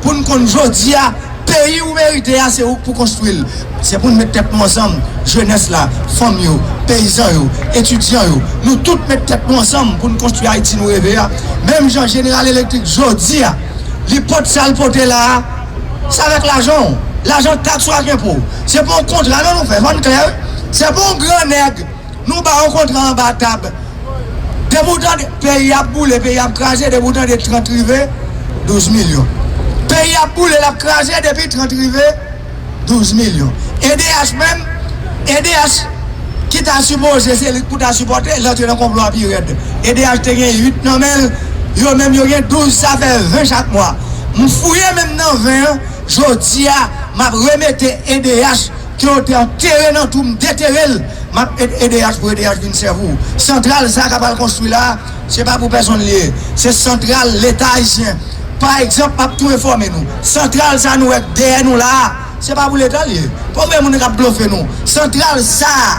pou n konn jodi a, peyi ou merite a, se ou k pou konstwi l. Se pou n met tèt nou ansanm, jenès la, fanm yo, peyizan yo, etidyan yo, nou tout met tèt nou ansanm pou n konstwi Ayiti nou reve a. Menm jan Jeneral Elektrik jodi a, li pote sa l pote la a, se avèk lajan w, lajan taks ou ak enpo w. Se pa yon kontra non nou fè, fò n klè wi. Se pa yon gran nèg nou ba yon kontra anba tab. Depi w tande peyi ap boule, peyi ap kraze, depi w tande trant rive, douz milyon. Peyi ap boule, l ap kraze, depi trant rive, douz milyon. E D H menm, E D H ki ta sipoze se li k pou ta sipòte, l antre nan konplo a pi rèd. E D H te gen uit nan men l, yo menm yo gen douz, sa fè ven chak mwa. M fouye menm nan ven an, jodi a, m ap remete E D H ke yo te antere nan twou, m detere l, m ap ede E D H pou E D H vin sèvi w. Santral sa k ap al konstwi la a, se pa pou pèsonn li ye. Se santral Leta ayisyen. Pa egzanp, m ap tou enfòme nou. Santral sa nou wè k dèyè nou la a, se pa pou Leta l ye. Pa oubyen moun k ap blofe nou. Santral sa a,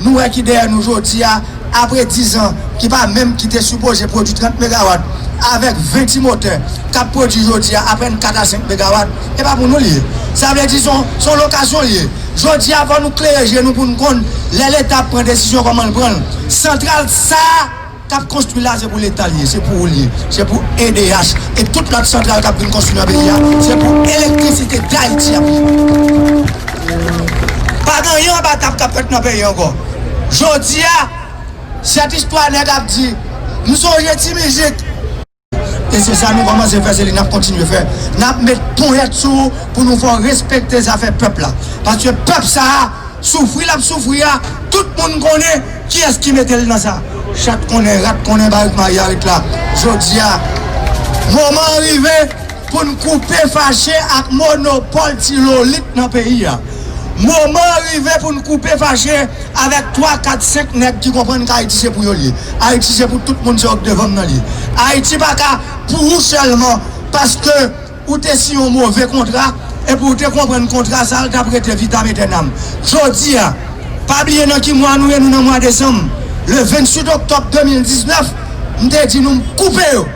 nou wè ki dèyè nou jodi a, apre diz an, ki pa menm ki te sipoze pwodui trant megawat, avèk ven ti motè k ap pwodui jodi a apèn kat a senk megawat, e pa pou nou l ye. Sa vle di se yon, se yon lokasyon l ye. Jodi a, fò nou klere je nou pou n konn lè Leta ap pran desizyon kòman l pran l. Santral sa a k ap konstwi la, se pou Leta l ye, se pou ou l ye, se pou E D H. E tout lòt santral k ap vin konstwi nan peyi a, se pou Elektrisite Dayiti ap ye. Pa gen anyen anba tab k ap fèt nan peyi ankò. Jodi a, sèt istwa nèg ap di, m sonje ti mizik. E se sa nou kòmanse fè, se li n ap kontinye fè. N ap met ponyèt sou ou pou nou fè w respekte zafè pèp la. Paske pèp sa a, soufri l ap soufri a, tout moun konnen kiyès ki mete l nan sa. Chat konnen, rat konnen, barik mayi aret la. Jodi a, moman an rive pou n koupe fache ak monopòl ti lolit nan peyi a. Moman an rive pou n koupe fache avèk twa, kat, senk nèg ki konprann ke Ayiti se pou yo l ye. Ayiti se pou tout moun, se yo k devan m nan l ye. Ayiti pa ka pou ou sèlman, paske ou te siyen yon move kontra, epi ou te konprann kontra sa a, l t ap rete vitam etènam. Jodi a, pa bliye nan ki mwa nou ye, nou nan mwa desanm. Le venntuit oktòb de mil diznèf, m te di nou m koupe yo.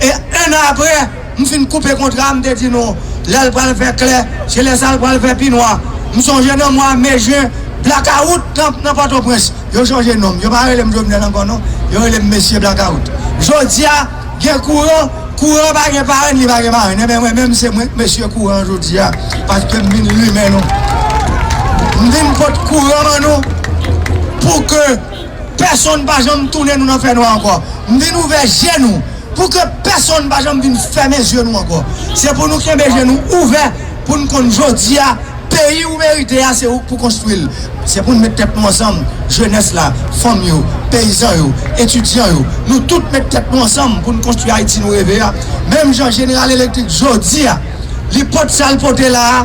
E en an apre, m fin koupe kontra a, m te di nou, lè l pral fè klè, se lè sa l pral fè pi nwa. M sonje nan mwa me, jen, blakawout nan, nan Pòtoprens. Yo chanje non m. Yo pa rele m Jovenel ankò non. Yo rele m Mesye Blakawout. Jodi a, gen kouran, kouran pa gen parenn, li pa gen marenn. Enben, mwen menm, se mwen k Mesye Kouran jodi a, paske m vin limen nou. M vin pot kouran ban nou pou ke pèsonn pa janm tounen nou nan fènwa ankò. M vin ouvè je nou pou ke pèsonn pa janm vin fèmen je nou ankò. Se pou nou kenbe je nou ouvè pou n konn jodi a, peyi ou merite a, se ou k pou konstwi l. Se pou n met tèt nou ansanm, jenès la, fanm yo, peyizan yo, etidyan yo, nou tout met tèt nou ansanm pou n konstwi Ayiti nou reve a. Menm jan Jeneral Elektrik jodi a, li pote sa l pote la a,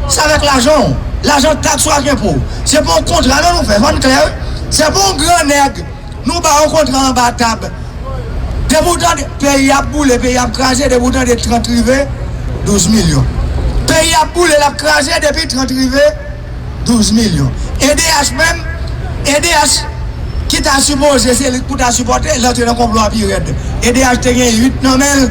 se avèk lajan w, lajan taks ou ak enpo w. Se pa yon kontra non nou fè, fò n klè wi. Se pa yon gran nèg nou ba yon kontra anba tab. Depi w tande peyi ap boule, peyi ap kraze, depi w tande trant rive, douz milyon. Peyi ap boule, l ap kraze, depi trant rive, douz milyon. E D H menm, E D H ki ta sipoze se li k pou ta sipòte, l antre nan konplo a pi rèd. E D H te gen uit nan men l,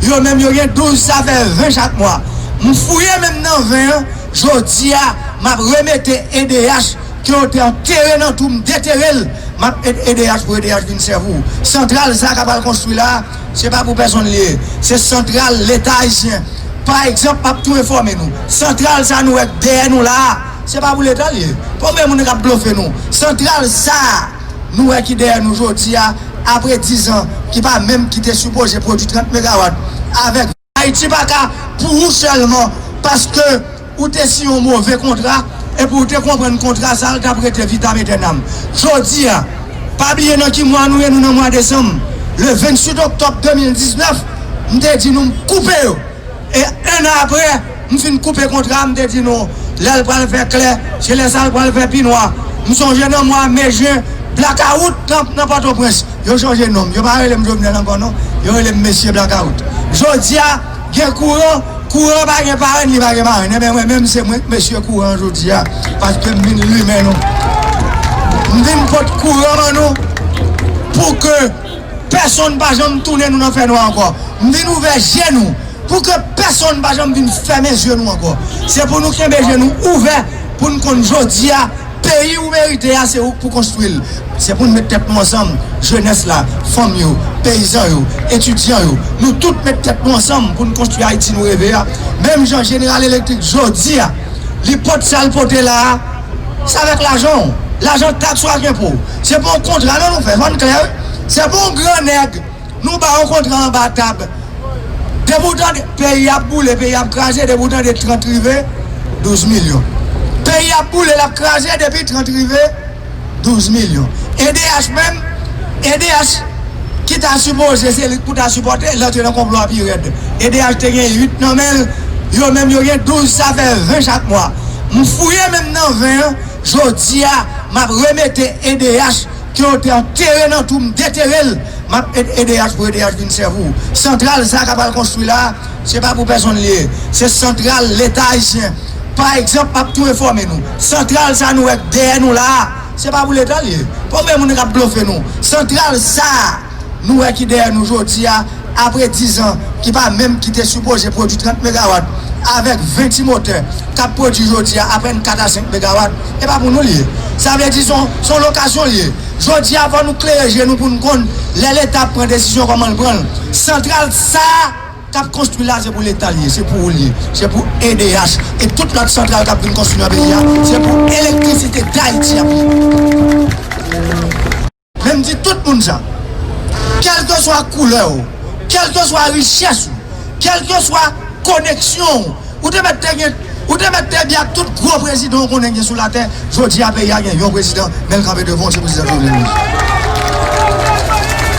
yo menm yo gen douz, sa fè ven chak mwa. M fouye menm nan ven an, jodi a, m ap remete E D H ke yo te antere nan twou, m detere l, m ap ede E D H pou E D H vin sèvi w. Santral sa k ap al konstwi la a, se pa pou pèsonn li ye. Se santral Leta ayisyen. Pa egzanp, m ap tou enfòme nou. Santral sa nou wè k dèyè nou la a, se pa pou Leta l ye. Pa oubyen moun k ap blofe nou. Santral sa a, nou wè ki dèyè nou jodi a, apre diz an, ki pa menm ki te sipoze pwodui trant megawat, avèk Ayiti pa ka pou ou sèlman, paske ou te siyen yon move kontra, epi ou te konprann kontra sa a, l t ap rete vitam etènam. Jodi a, pa bliye nan ki mwa nou ye, nou nan mwa desanm. Le venntuit oktòb de mil diznèf, m te di nou m koupe yo. E en an apre, m fin koupe kontra a, m te di nou, lè l pral fè klè, se lè sa l pral fè pi nwa. M sonje nan mwa me, jen, blakawout nan, nan Pòtoprens. Yo chanje non m. Yo pa rele m Jovenel ankò non. Yo rele m Mesye Blakawout. Jodi a, gen kouran, kouran pa gen parenn, li pa gen marenn. Enben, mwen menm, se mwen k Mesye Kouran jodi a, paske m vin limen nou. M vin pote kouran ban nou pou ke pèsonn pa janm tounen nou nan fènwa ankò. M vin ouvè je nou pou ke pèsonn pa janm vin fèmen zye nou ankò. Se pou nou kenbe je nou ouvè, pou n konn jodi a, peyi ou merite a, se ou k pou konstwi l. Se pou n met tèt nou ansanm, jenès la, fanm yo, peyizan yo, etidyan yo, nou tout met tèt nou ansanm pou n konstwi Ayiti nou reve a. Menm jan Jeneral Elektrik jodi a, li pote sa l pote la a, se avèk lajan w, lajan taks ou ak enpo. Se pa yon kontra non nou fè, fò n klè wi. Se pa yon gran nèg nou ba yon kontra anba tab. Depi w tande peyi ap boule, peyi ap kraze, depi w tande trant rive, douz milyon. Peyi ap boule, l ap kraze, depi trant rive, douz milyon. E D H menm, E D H ki ta sipoze se li k pou ta sipòte, l antre nan konplo a pi rèd. E D H te gen uit nan men l, yo menm yo gen douz, sa fè ven chak mwa. M fouye menm nan ven an, jodi a, m ap remete E D H ke yo te antere nan twou, m detere l, m ap ede E D H pou E D H vin sèvi w. Santral sa k ap al konstwi la a, se pa pou pèsonn li ye. Se santral Leta ayisyen. Pa egzanp, m ap tou enfòme nou. Santral sa nou wè k dèyè nou la a, se pa pou Leta l ye. Pa oubyen moun k ap blofe nou. Santral sa a nou wè ki dèyè nou jodi a, apre diz an, ki pa menm ki te sipoze pwodui trant megawat, avèk ven ti motè k ap pwodui jodi a apèn kat a senk megawat, e pa pou nou l ye. Sa vle di se yon, se yon lokasyon l ye. Jodi a, fò nou klere je nou pou n konn lè Leta ap pran desizyon kòman l pran l. Santral sa a k ap konstwi la, se pou Leta l ye, se pou ou l ye, se pou E D H. E tout lòt santral k ap vin konstwi nan peyi a, se pou Elektrisite Dayiti ap ye. Men m di tout moun sa, kèlkeswa koulè w, kèlkeswa richès ou, kèlkeswa koneksyon w, ou te mèt te gen, ou te mèt te byen ak tout gwo prezidan w konnen gen sou latè. Jodi a, peyi a gen yon prezidan, men l kanpe devan w, se prezidan Jovenel Moïse.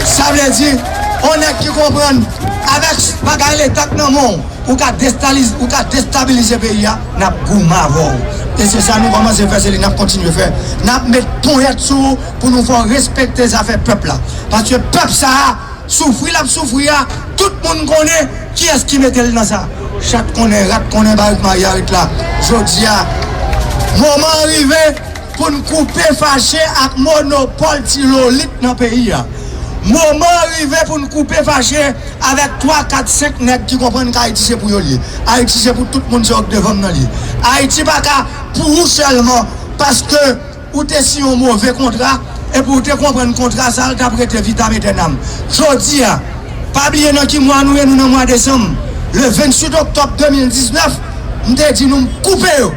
Sa vle di, yon nèg ki konprann, avèk bagay Leta k nan men w, ou ka destaliz-, ou ka destabilize peyi a, n ap goumen avè w. E se sa nou kòmanse fè, se li n ap kontinye fè. N ap met ponyèt sou ou pou nou fè w respekte zafè pèp la. Paske pèp sa a, soufri l ap soufri a, tout moun konnen kiyès ki mete l nan sa. Chat konnen, rat konnen, barik marye aret la. Jodi a, moman an rive pou n koupe fache ak monopòl ti lolit nan peyi a. Moman an rive pou n koupe fache avèk twa, kat, senk nèg ki konprann ke Ayiti se pou yo l ye. Ayiti se pou tout moun, se yo k devan m nan l ye. Ayiti pa ka pou ou sèlman, paske ou te siyen yon move kontra, epi ou te konprann kontra sa a, l t ap rete vitam etènam. Jodi a, pa bliye nan ki mwa nou ye, nou nan mwa desanm. Le venntuit oktòb de mil diznèf, m te di nou m koupe yo.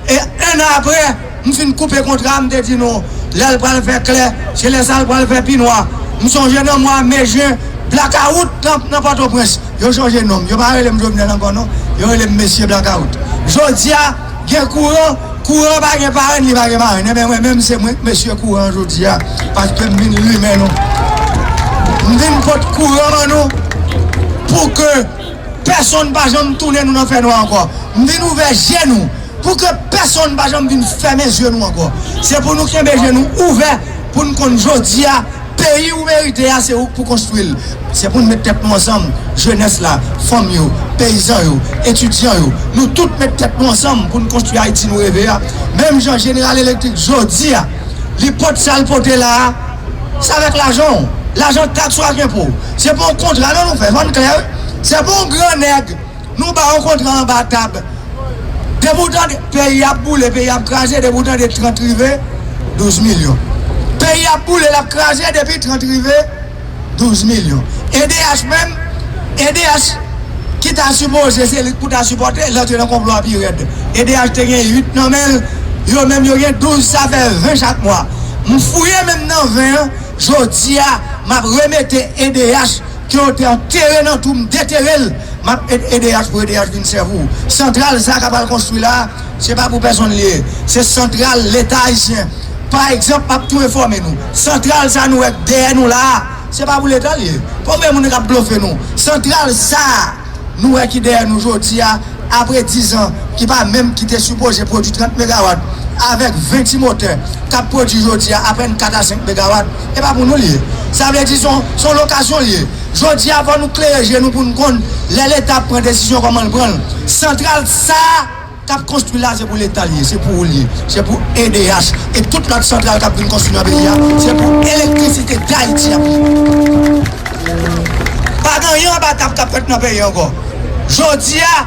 E en an apre, m fin koupe kontra a, m te di nou, lè l pral fè klè, se lè sa l pral fè pi nwa. M sonje nan mwa me, jen, blakawout nan, nan Pòtoprens. Yo chanje non m. Yo pa rele m Jovenel ankò non. Yo rele m Mesye Blakawout. Jodi a, gen kouran, kouran pa gen parenn, li pa gen marenn. Enben, mwen menm, se mwen k Mesye Kouran jodi a, paske m vin limen nou. M vin pote kouran ban nou pou ke pèsonn pa janm tounen nou nan fènwa ankò. M vin ouvè je nou pou ke pèsonn pa janm vin fèmen zye nou ankò. Se pou nou kenbe je nou ouvè pou n konn jodi a, peyi ou merite a, se ou k pou konstwi l. Se pou n met tèt nou ansanm, jenès la, fanm yo, peyizan yo, etidyan yo, nou tout met tèt nou ansanm pou n konstwi Ayiti nou reve a. Menm jan Jeneral Elektrik jodi a, li pote sa l pote la a, se avèk lajan w, lajan taks ou ak enpo. Se pa yon kontra non nou fè, fò n klè wi. Se pa yon gran nèg nou ba yon kontra anba tab. Depi w tande peyi ap boule, peyi ap kraze, depi w tande trant rive, douz milyon. Peyi ap boule, l ap kraze, depi trant rive, douz milyon. E D H menm, E D H ki ta sipoze se li k pou ta sipòte, l antre nan konplo a pi rèd. E D H te gen uit nan men l, yo menm yo gen douz, sa fè ven chak mwa. M fouye menm nan ven an, jodi a, m ap remete E D H ke yo te antere nan twou, m detere l, m ap ede E D H pou E D H vin sèvi w. Santral sa k ap al konstwi la a, se pa pou pèsonn li ye. Se santral Leta ayisyen. Pa egzanp, m ap tou enfòme nou. Santral sa nou wè k dèyè nou la a, se pa pou Leta l ye. Pa oubyen moun k ap blofe nou. Santral sa a, nou wè ki dèyè nou jodi a, apre diz an, ki pa menm ki te sipoze pwodui trant megawat, avèk ven ti motè k ap pwodui jodi a apèn kat a senk megawat, e pa pou nou l ye. Sa vle di se yon, se yon lokasyon l ye. Jodi a, fò nou klere je nou pou n konn lè Leta ap pran desizyon kòman l pran l. Santral sa a, K ap konstwi la, se pou Leta l ye, se pou ou l ye, se pou E D H e tout lòt santral k ap vin konstwi nan peyi a, se pou elektrisite Dayiti ap ye. Pa gen anyen anba tab k ap fèt nan peyi ankò. Jodi a,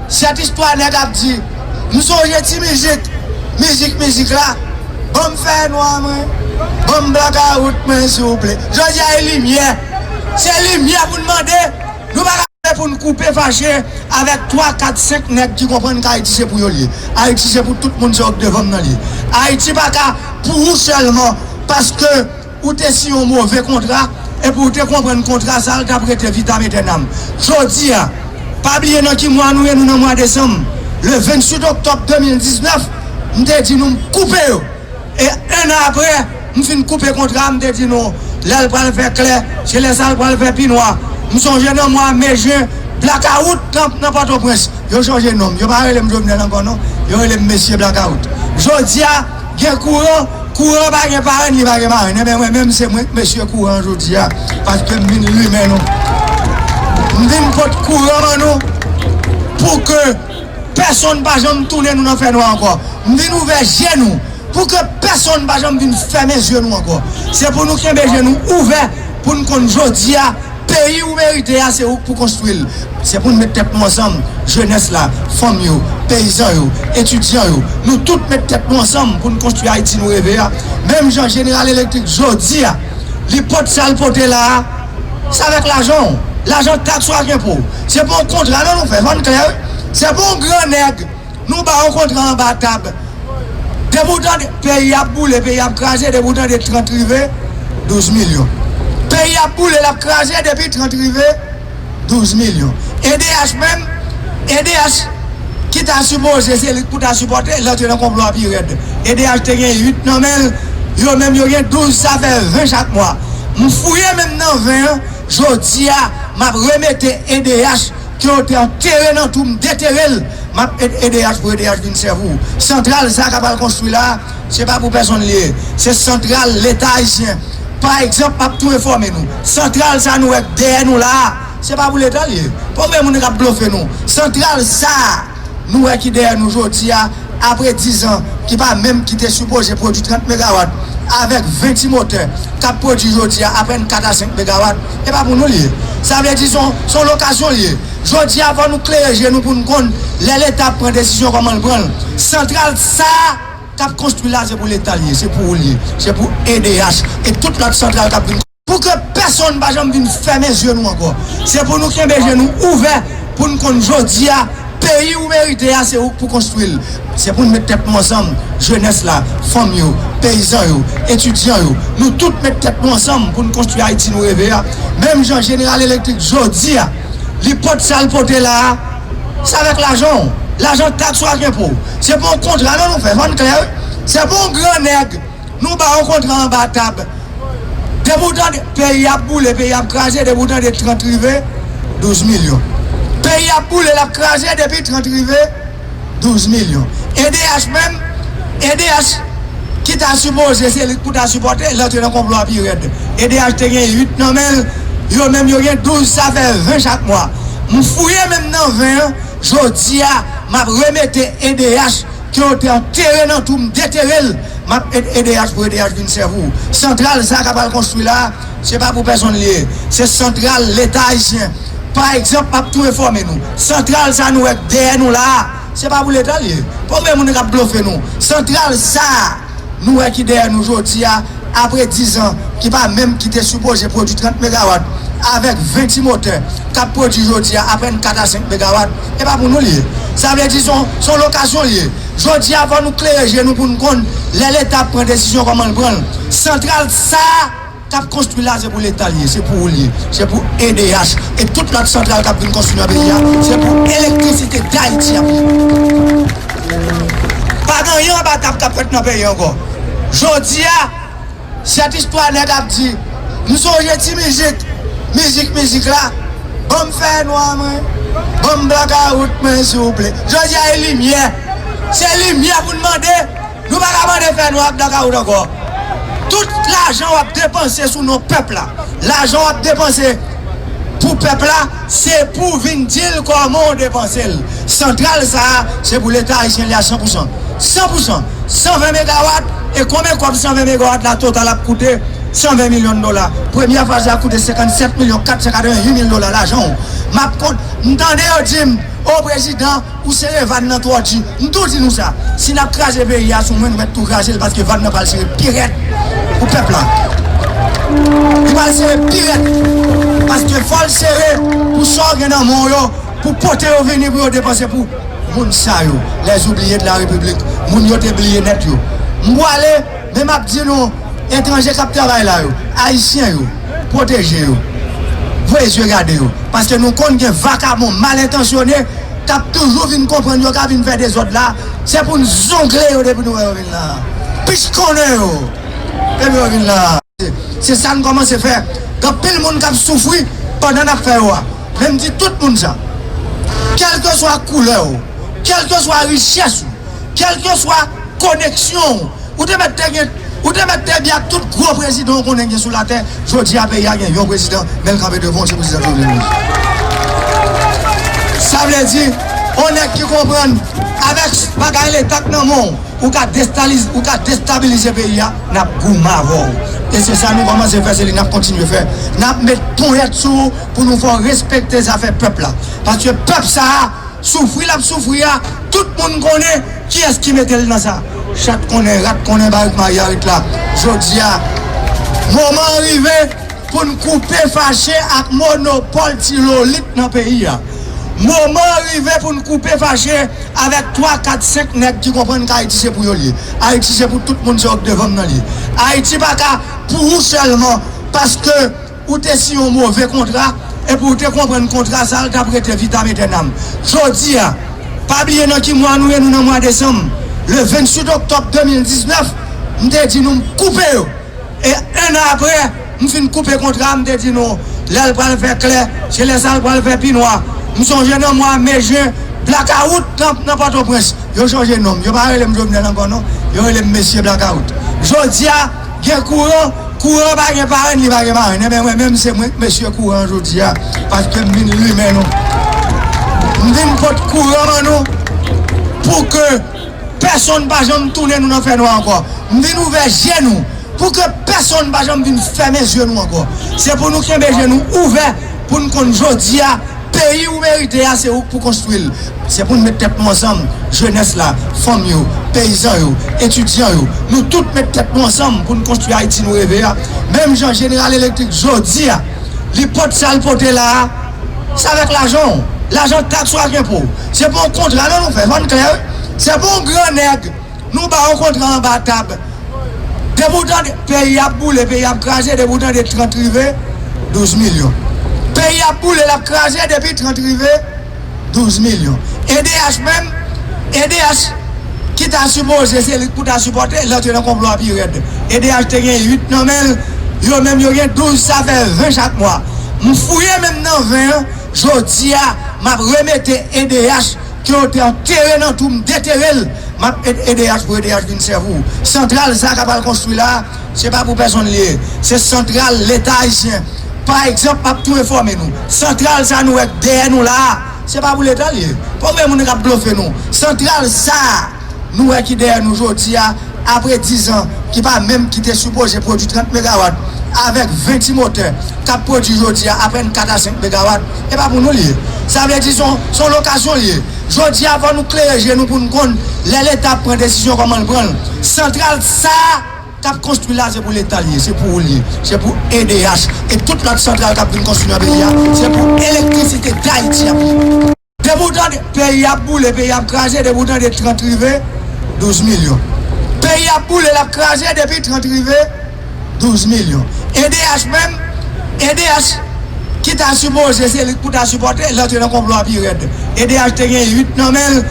sèt istwa nèg ap di, m sonje ti mizik, mizik, mizik la, ban m fè nwa mwen, ban m blakawout mwen, siwouplè. Jodi a, e limyè. Se limyè pou n mande. Nou pa ka pou n koupe fache avèk twa, kat, senk nèg ki konprann ke Ayiti se pou yo l ye. Ayiti se pou tout moun, se yo k devan m nan l ye. Ayiti pa ka pou ou sèlman, paske ou te siyen yon move kontra, epi ou te konprann kontra sa a, l t ap rete vitam etènam. Jodi a, pa bliye nan ki mwa nou ye, nou nan mwa desanm. Le venntuit oktòb de mil diznèf, m te di nou m koupe yo. E en an apre, m fin koupe kontra, m te di nou, lè l pral fè klè, se lè sa l pral fè pi nwa. M sonje nan mwa me, jen, blakawout nan, nan Pòtoprens, yo chanje non m. Yo pa rele m Jovenel ankò non, yo rele m Mesye Blakawout. Jodi a, gen kouran, kouran pa gen parenn, li pa gen marenn. Enben, mwen menm, se mwen k mesye kouran jodi a, paske m vin limen nou. M vin pot kouran ban nou pou ke pèsonn pa janm tounen nou nan fènwa ankò. M vin ouvè je nou pou ke pèsonn pa janm vin fèmen zye nou ankò. Se pou nou kenbe je nou ouvè, pou n konn jodi a, peyi ou merite a, se ou k pou konstwi l. Se pou n met tèt nou ansanm, jenès la, fanm yo, peyizan yo, etidyan yo, nou tout met tèt nou ansanm pou n konstwi Ayiti nou reve a. Menm jan Jeneral Elektrik jodi a, li pote sa l pote la a, se avèk lajan w, lajan taks ou ak enpo w. Se pa yon kontra non nou fè, fò n klè wi. Se pa yon gran nèg nou ba yon kontra anba tab. Depi w tande peyi ap boule, peyi ap kraze, depi w tande trant rive, douz milyon. Peyi ap boule, l ap kraze, depi trant rive, douz milyon. E D H menm, E D H ki ta sipoze se li k pou ta sipòte, l antre nan konplo a pi rèd. E D H te gen uit nan men l, yo menm yo gen douz, sa fè ven chak mwa. M fouye menm nan ven an, jodi a, m ap remete E D H ke yo te antere nan twou, m detere l, m ap ede E D H pou E D H vin sèvi w. Santral sa k ap al konstwi la, se pa pou pèsonn li ye. Se santral Leta ayisyen. Pa egzanp, m ap tou enfòme nou. Santral sa nou wè k dèyè nou la a, se pa pou Leta l ye. Pa gen moun k ap blofe nou. Santral sa a, nou wè ki dèyè nou jodi a, apre diz an, ki pa menm ki te sipoze pwodui trant megawat, avèk ven ti motè k ap pwodui jodi a apèn kat a senk megawat, e pa pou nou l ye. Sa vle di se yon, se yon lokasyon l ye. Jodi a, fò nou klere je nou pou n konn lè Leta ap pran desizyon kòman l pran l. Santral sa a k ap konstwi la, se pou Leta l ye, se pou ou l ye, se pou E D H e tout lòt santral k ap vin pou ke pèsonn pa janm vin fèmen zye nou ankò. Se pou nou kenbe je nou ouvè, pou n konn jodi a, peyi ou merite a, se ou k pou konstwi l. Se pou n met tèt nou ansanm, jenès la, fanm yo, peyizan yo, etidyan yo, nou tout met tèt nou ansanm pou n konstwi Ayiti nou reve a. Menm jan Jeneral Elektrik jodi a, li pote sa l pote la a, se avèk lajan w, lajan taks ou ak enpo w. Se pa yon kontra non nou fè, fò n klè wi. Se pa yon gran nèg nou ba yon kontra anba tab. Depi w tande peyi ap boule, peyi ap kraze, depi w tande trant rive, douz milyon. Peyi ap boule, l ap kraze, depi trant rive, douz milyon. E D H menm, E D H ki ta sipoze se li k pou ta sipòte, l antre nan konplo a pi rèd. E D H te gen uit nan men l, yo menm yo gen douz, sa fè ven chak mwa. M fouye menm nan ven an, jodi a, m ap remete E D H ke yo te antere nan twou, m detere l, m ap ede E D H pou E D H vin sèvi w. Santral sa k ap al konstwi la a, se pa pou pèsonn li ye. Se santral Leta ayisyen. Pa egzanp, m ap tou enfòme nou. Santral sa nou wè k dèyè nou la a, se pa pou Leta l ye. Pa gen moun k ap blofe nou. Santral sa a, nou wè ki dèyè nou jodi a, apre diz an, ki pa menm ki te sipoze pwodui trant megawat, avèk ven ti motè k ap pwodui jodi a apèn kat a senk megawat, e pa pou nou l ye. Sa vle di se yon, se yon lokasyon l ye. Jodi a, fò nou klere je nou pou n konn lè Leta ap pran desizyon kòman l pran l. Santral sa a k ap konstwi la, se pou Leta l ye, se pou ou l ye, se pou E D H e tout lòt santral k ap vin konstwi nan peyi a, se pou elektrisite Dayiti ap ye. Pa gen anyen anba tab k ap fèt nan peyi ankò. Jodi a, sèt istwa nèg ap di, m sonje ti mizik, mizik, mizik la, ban m fè nwa mwen, ban m blakawout mwen, siwouplè. Jodi a, e limyè. Se limyè pou n mande. Nou pa ka mande fè nwa ak blakawout ankò. Tout lajan w ap depanse sou non pèp la, lajan w ap depanse pou pèp la, se pou w vin di l kòman w depanse l. Santral sa a, se pou Leta ayisyen li a san pou san. San pou san. San ven megawat, e konbyen kòb san ven megawat la total ap koute? San ven milyon dola. Premyè faz la koute senkannsèt milyon kat san katrevenhuit mil dola, lajan w. M ap kont, m tande yo di m, o prezidan, ou sere vàn nan twò di. M tou di nou sa. Si n ap kraze peyi a sou mwen, nou mèt tou kraze l, paske vàn nan pral sere pi rèd pou pèp la. Li pral sere pi rèd. Paske fò l sere pou sa w gen nan men w yo, pou pote yo vini, pou yo depanse pou moun sa yo, les oubliés de la République, moun yo te bliye nèt yo. M pwale, men m ap di nou, etranje k ap travay la yo, ayisyen yo, pwoteje yo. Voye zye gade yo. Paske nou konn gen vakabon mal entansyone k ap toujou vin konprann yo ka vin fè dezòd la. Se pou n zongle yo depi nou wè yo vin la. Pichkonnen yo depi yo vin la. Se sa n kòmanse fè. Gen anpil moun k ap soufri pandan n ap fè yo a. Men m di tout moun sa. Kèlkeswa koulè w, kèlkeswa richès ou, kèlkeswa koneksyon w, ou te mèt te gen, ou te mèt te byen ak tout gwo prezidan w konnen gen sou latè. Jodi a, peyi a gen yon prezidan, men l kanpe devan w, se prezidan Jovenel Moïse. Sa vle di, on nèg ki konprann, avèk bagay Leta k nan men w, ou ka destaliz-, ou ka destabilize peyi a, n ap goumen avè w. E se sa nou kòmanse fè, se li n ap kontinye fè. N ap met ponyèt sou ou pou nou fè w respekte zafè pèp la. Paske pèp sa a, soufri l ap soufri a, tout moun konnen kiyès ki mete l nan sa. Chat konnen, rat konnen, barik mayarit la. Jodi a, moman an rive pou n koupe fache ak monopòl ti lolit nan peyi a. Moman an rive pou n koupe fache avèk twa, kat, senk nèg ki konprann ke Ayiti se pou yo l ye. Ayiti se pou tout moun, se yo k devan m nan l ye. Ayiti pa ka pou ou sèlman, paske ou te siyen yon move kontra, epi ou te konprann kontra sa a, l t ap rete vitam aeternam. Jodi a, pa bliye nan ki mwa nou ye, nou nan mwa desanm. Le venntuit oktòb de mil diznèf, m te di nou m koupe yo. E en an apre, m fin koupe kontra a, m te di nou, lè l pral fè klè, se lè sa l pral fè pi nwa. M sonje nan mwa me, jen, blakawout nan, nan Pòtoprens. Yo chanje non m. Yo pa rele m Jovenel ankò non. Yo rele m Mesye Blakawout. Jodi a, gen kouran, kouran pa gen parenn, li pa gen marenn. Enben, mwen menm, se mwen k Mesye Kouran jodi a, paske m vin limen nou. M vin pot kouran ban nou pou ke pèsonn pa janm tounen nou nan fènwa ankò. M vin ouvè je nou pou ke pèsonn pa janm vin fèmen je nou ankò. Se pou nou kenbe je nou ouvè, pou n konn jodi a, peyi ou merite a, se ou k pou konstwi l. Se pou n met tèt nou ansanm, jenès la, fanm yo, peyizan yo, etidyan yo, nou tout met tèt nou ansanm pou n konstwi Ayiti nou reve a. Menm jan Jeneral Elektrik jodi a, li pote sa l pote la a, se avèk lajan w, lajan taks ou ak enpo. Se pa yon kontra non nou fè, fò n klè wi. Se pa yon gran nèg, nou ba yon kontra anba tab. Depi w tande peyi ap boule, peyi ap kraze, depi w tande trant rive, douz milyon. Peyi ap boule, l ap kraze, depi trant rive, douz milyon. E D H menm, E D H ki ta sipoze se li k pou ta sipòte, l antre nan konplo a pi rèd. E D H te gen uit nan men l, yo menm yo gen douz, sa fè ven chak mwa. M fouye menm nan ven an, jodi a, m ap remete E D H ke yo te antere nan twou, m detere l, m ap ede E D H pou E D H vin sèvi w. Santral sa a k ap al konstwi la a, se pa pou pèsonn li ye. Se santral Leta ayisyen. Pa egzanp, m ap tou enfòme nou. Santral sa a nou wè k dèyè nou la a, se pa pou Leta l ye. Pa gen moun k ap blofe nou. Santral sa a nou wè ki dèyè nou jodi a, apre dizan, ki pa menm ki te sipoze pwodui trant megawat, avèk ven ti motè k ap pwodui jodi a apèn kat a senk megawat, e pa pou nou l ye. Sa vle di se yon, se yon lokasyon l ye. Jodi a, fò nou klere je nou pou n konn lè Leta ap pran desizyon kòman l pran l. Santral sa a k ap konstwi la, se pou Leta l ye, se pou ou l ye, se pou E D H. E tout lòt santral k ap vin konstwi nan peyi a, se pou Elektrisite Dayiti ap ye. Depi w tande peyi ap boule, peyi ap kraze, depi w tande trant rive, douz milyon. Peyi ap boule, l ap kraze, depi trant rive, douz milyon. E D H menm, E D H ki ta sipoze se li k pou ta sipòte, l antre nan konplo a pi rèd. E D H te gen uit nan men l,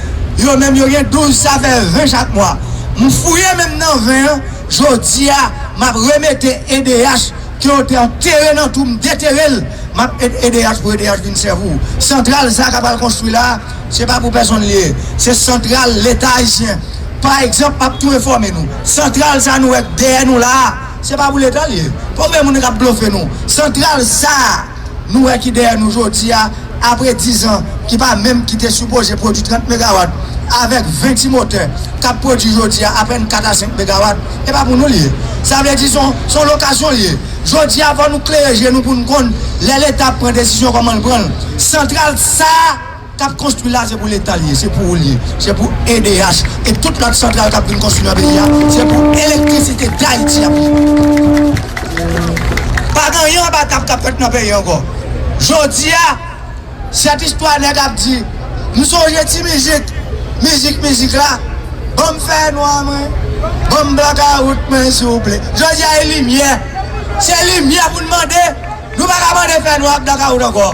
yo menm yo gen douz, sa fè ven chak mwa. M fouye menm nan ven an, jodi a, m ap remete E D H ke yo te antere nan twou, m detere l, m ap ede E D H pou E D H vin sèvi w. Santral sa a k ap al konstwi la a, se pa pou pèsonn li ye. Se santral Leta ayisyen. Pa egzanp, m ap tou enfòme nou. Santral sa a nou wè k dèyè nou la a, se pa pou Leta l ye. Pa gen moun k ap blofe nou. Santral sa a nou wè ki dèyè nou jodi a, apre diz an, ki pa menm ki te sipoze pwodui trant megawat, avèk ven ti motè k ap pwodui jodi a apèn kat a senk megawat, e pa pou nou li ye. Sa vle di se yon, se yon lokasyon li ye. Jodi a, fò nou klere je nou pou n konn lè Leta ap pran desizyon kòman l pran l. Santral sa a k ap konstwi la, se pou Leta li ye, se pou ou li ye, se pou E D H e tout lòt santral k ap vin konstwi nan peyi a, se pou elektrisite Dayiti ap ye. Pa gen anyen anba tab k ap fèt nan peyi ankò. Jodi a, sèt istwa nèg ap di, m sonje ti mizik, mizik, mizik la, ban m fè nwa mwen, ban m blakawout mwen souple. Jodi a e limyè. Se limyè pou n mande. Nou pa ka mande fè nwa ak blakawout ankò.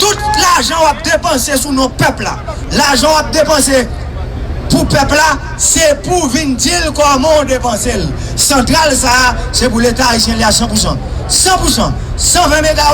Tout lajan w ap depanse sou non pèp la, lajan w ap depanse pou pèp la, se pou vin di l kòman w depanse l. Santral sa a, se pou Leta ayisyen li a san pou san. San pou san. San ven mega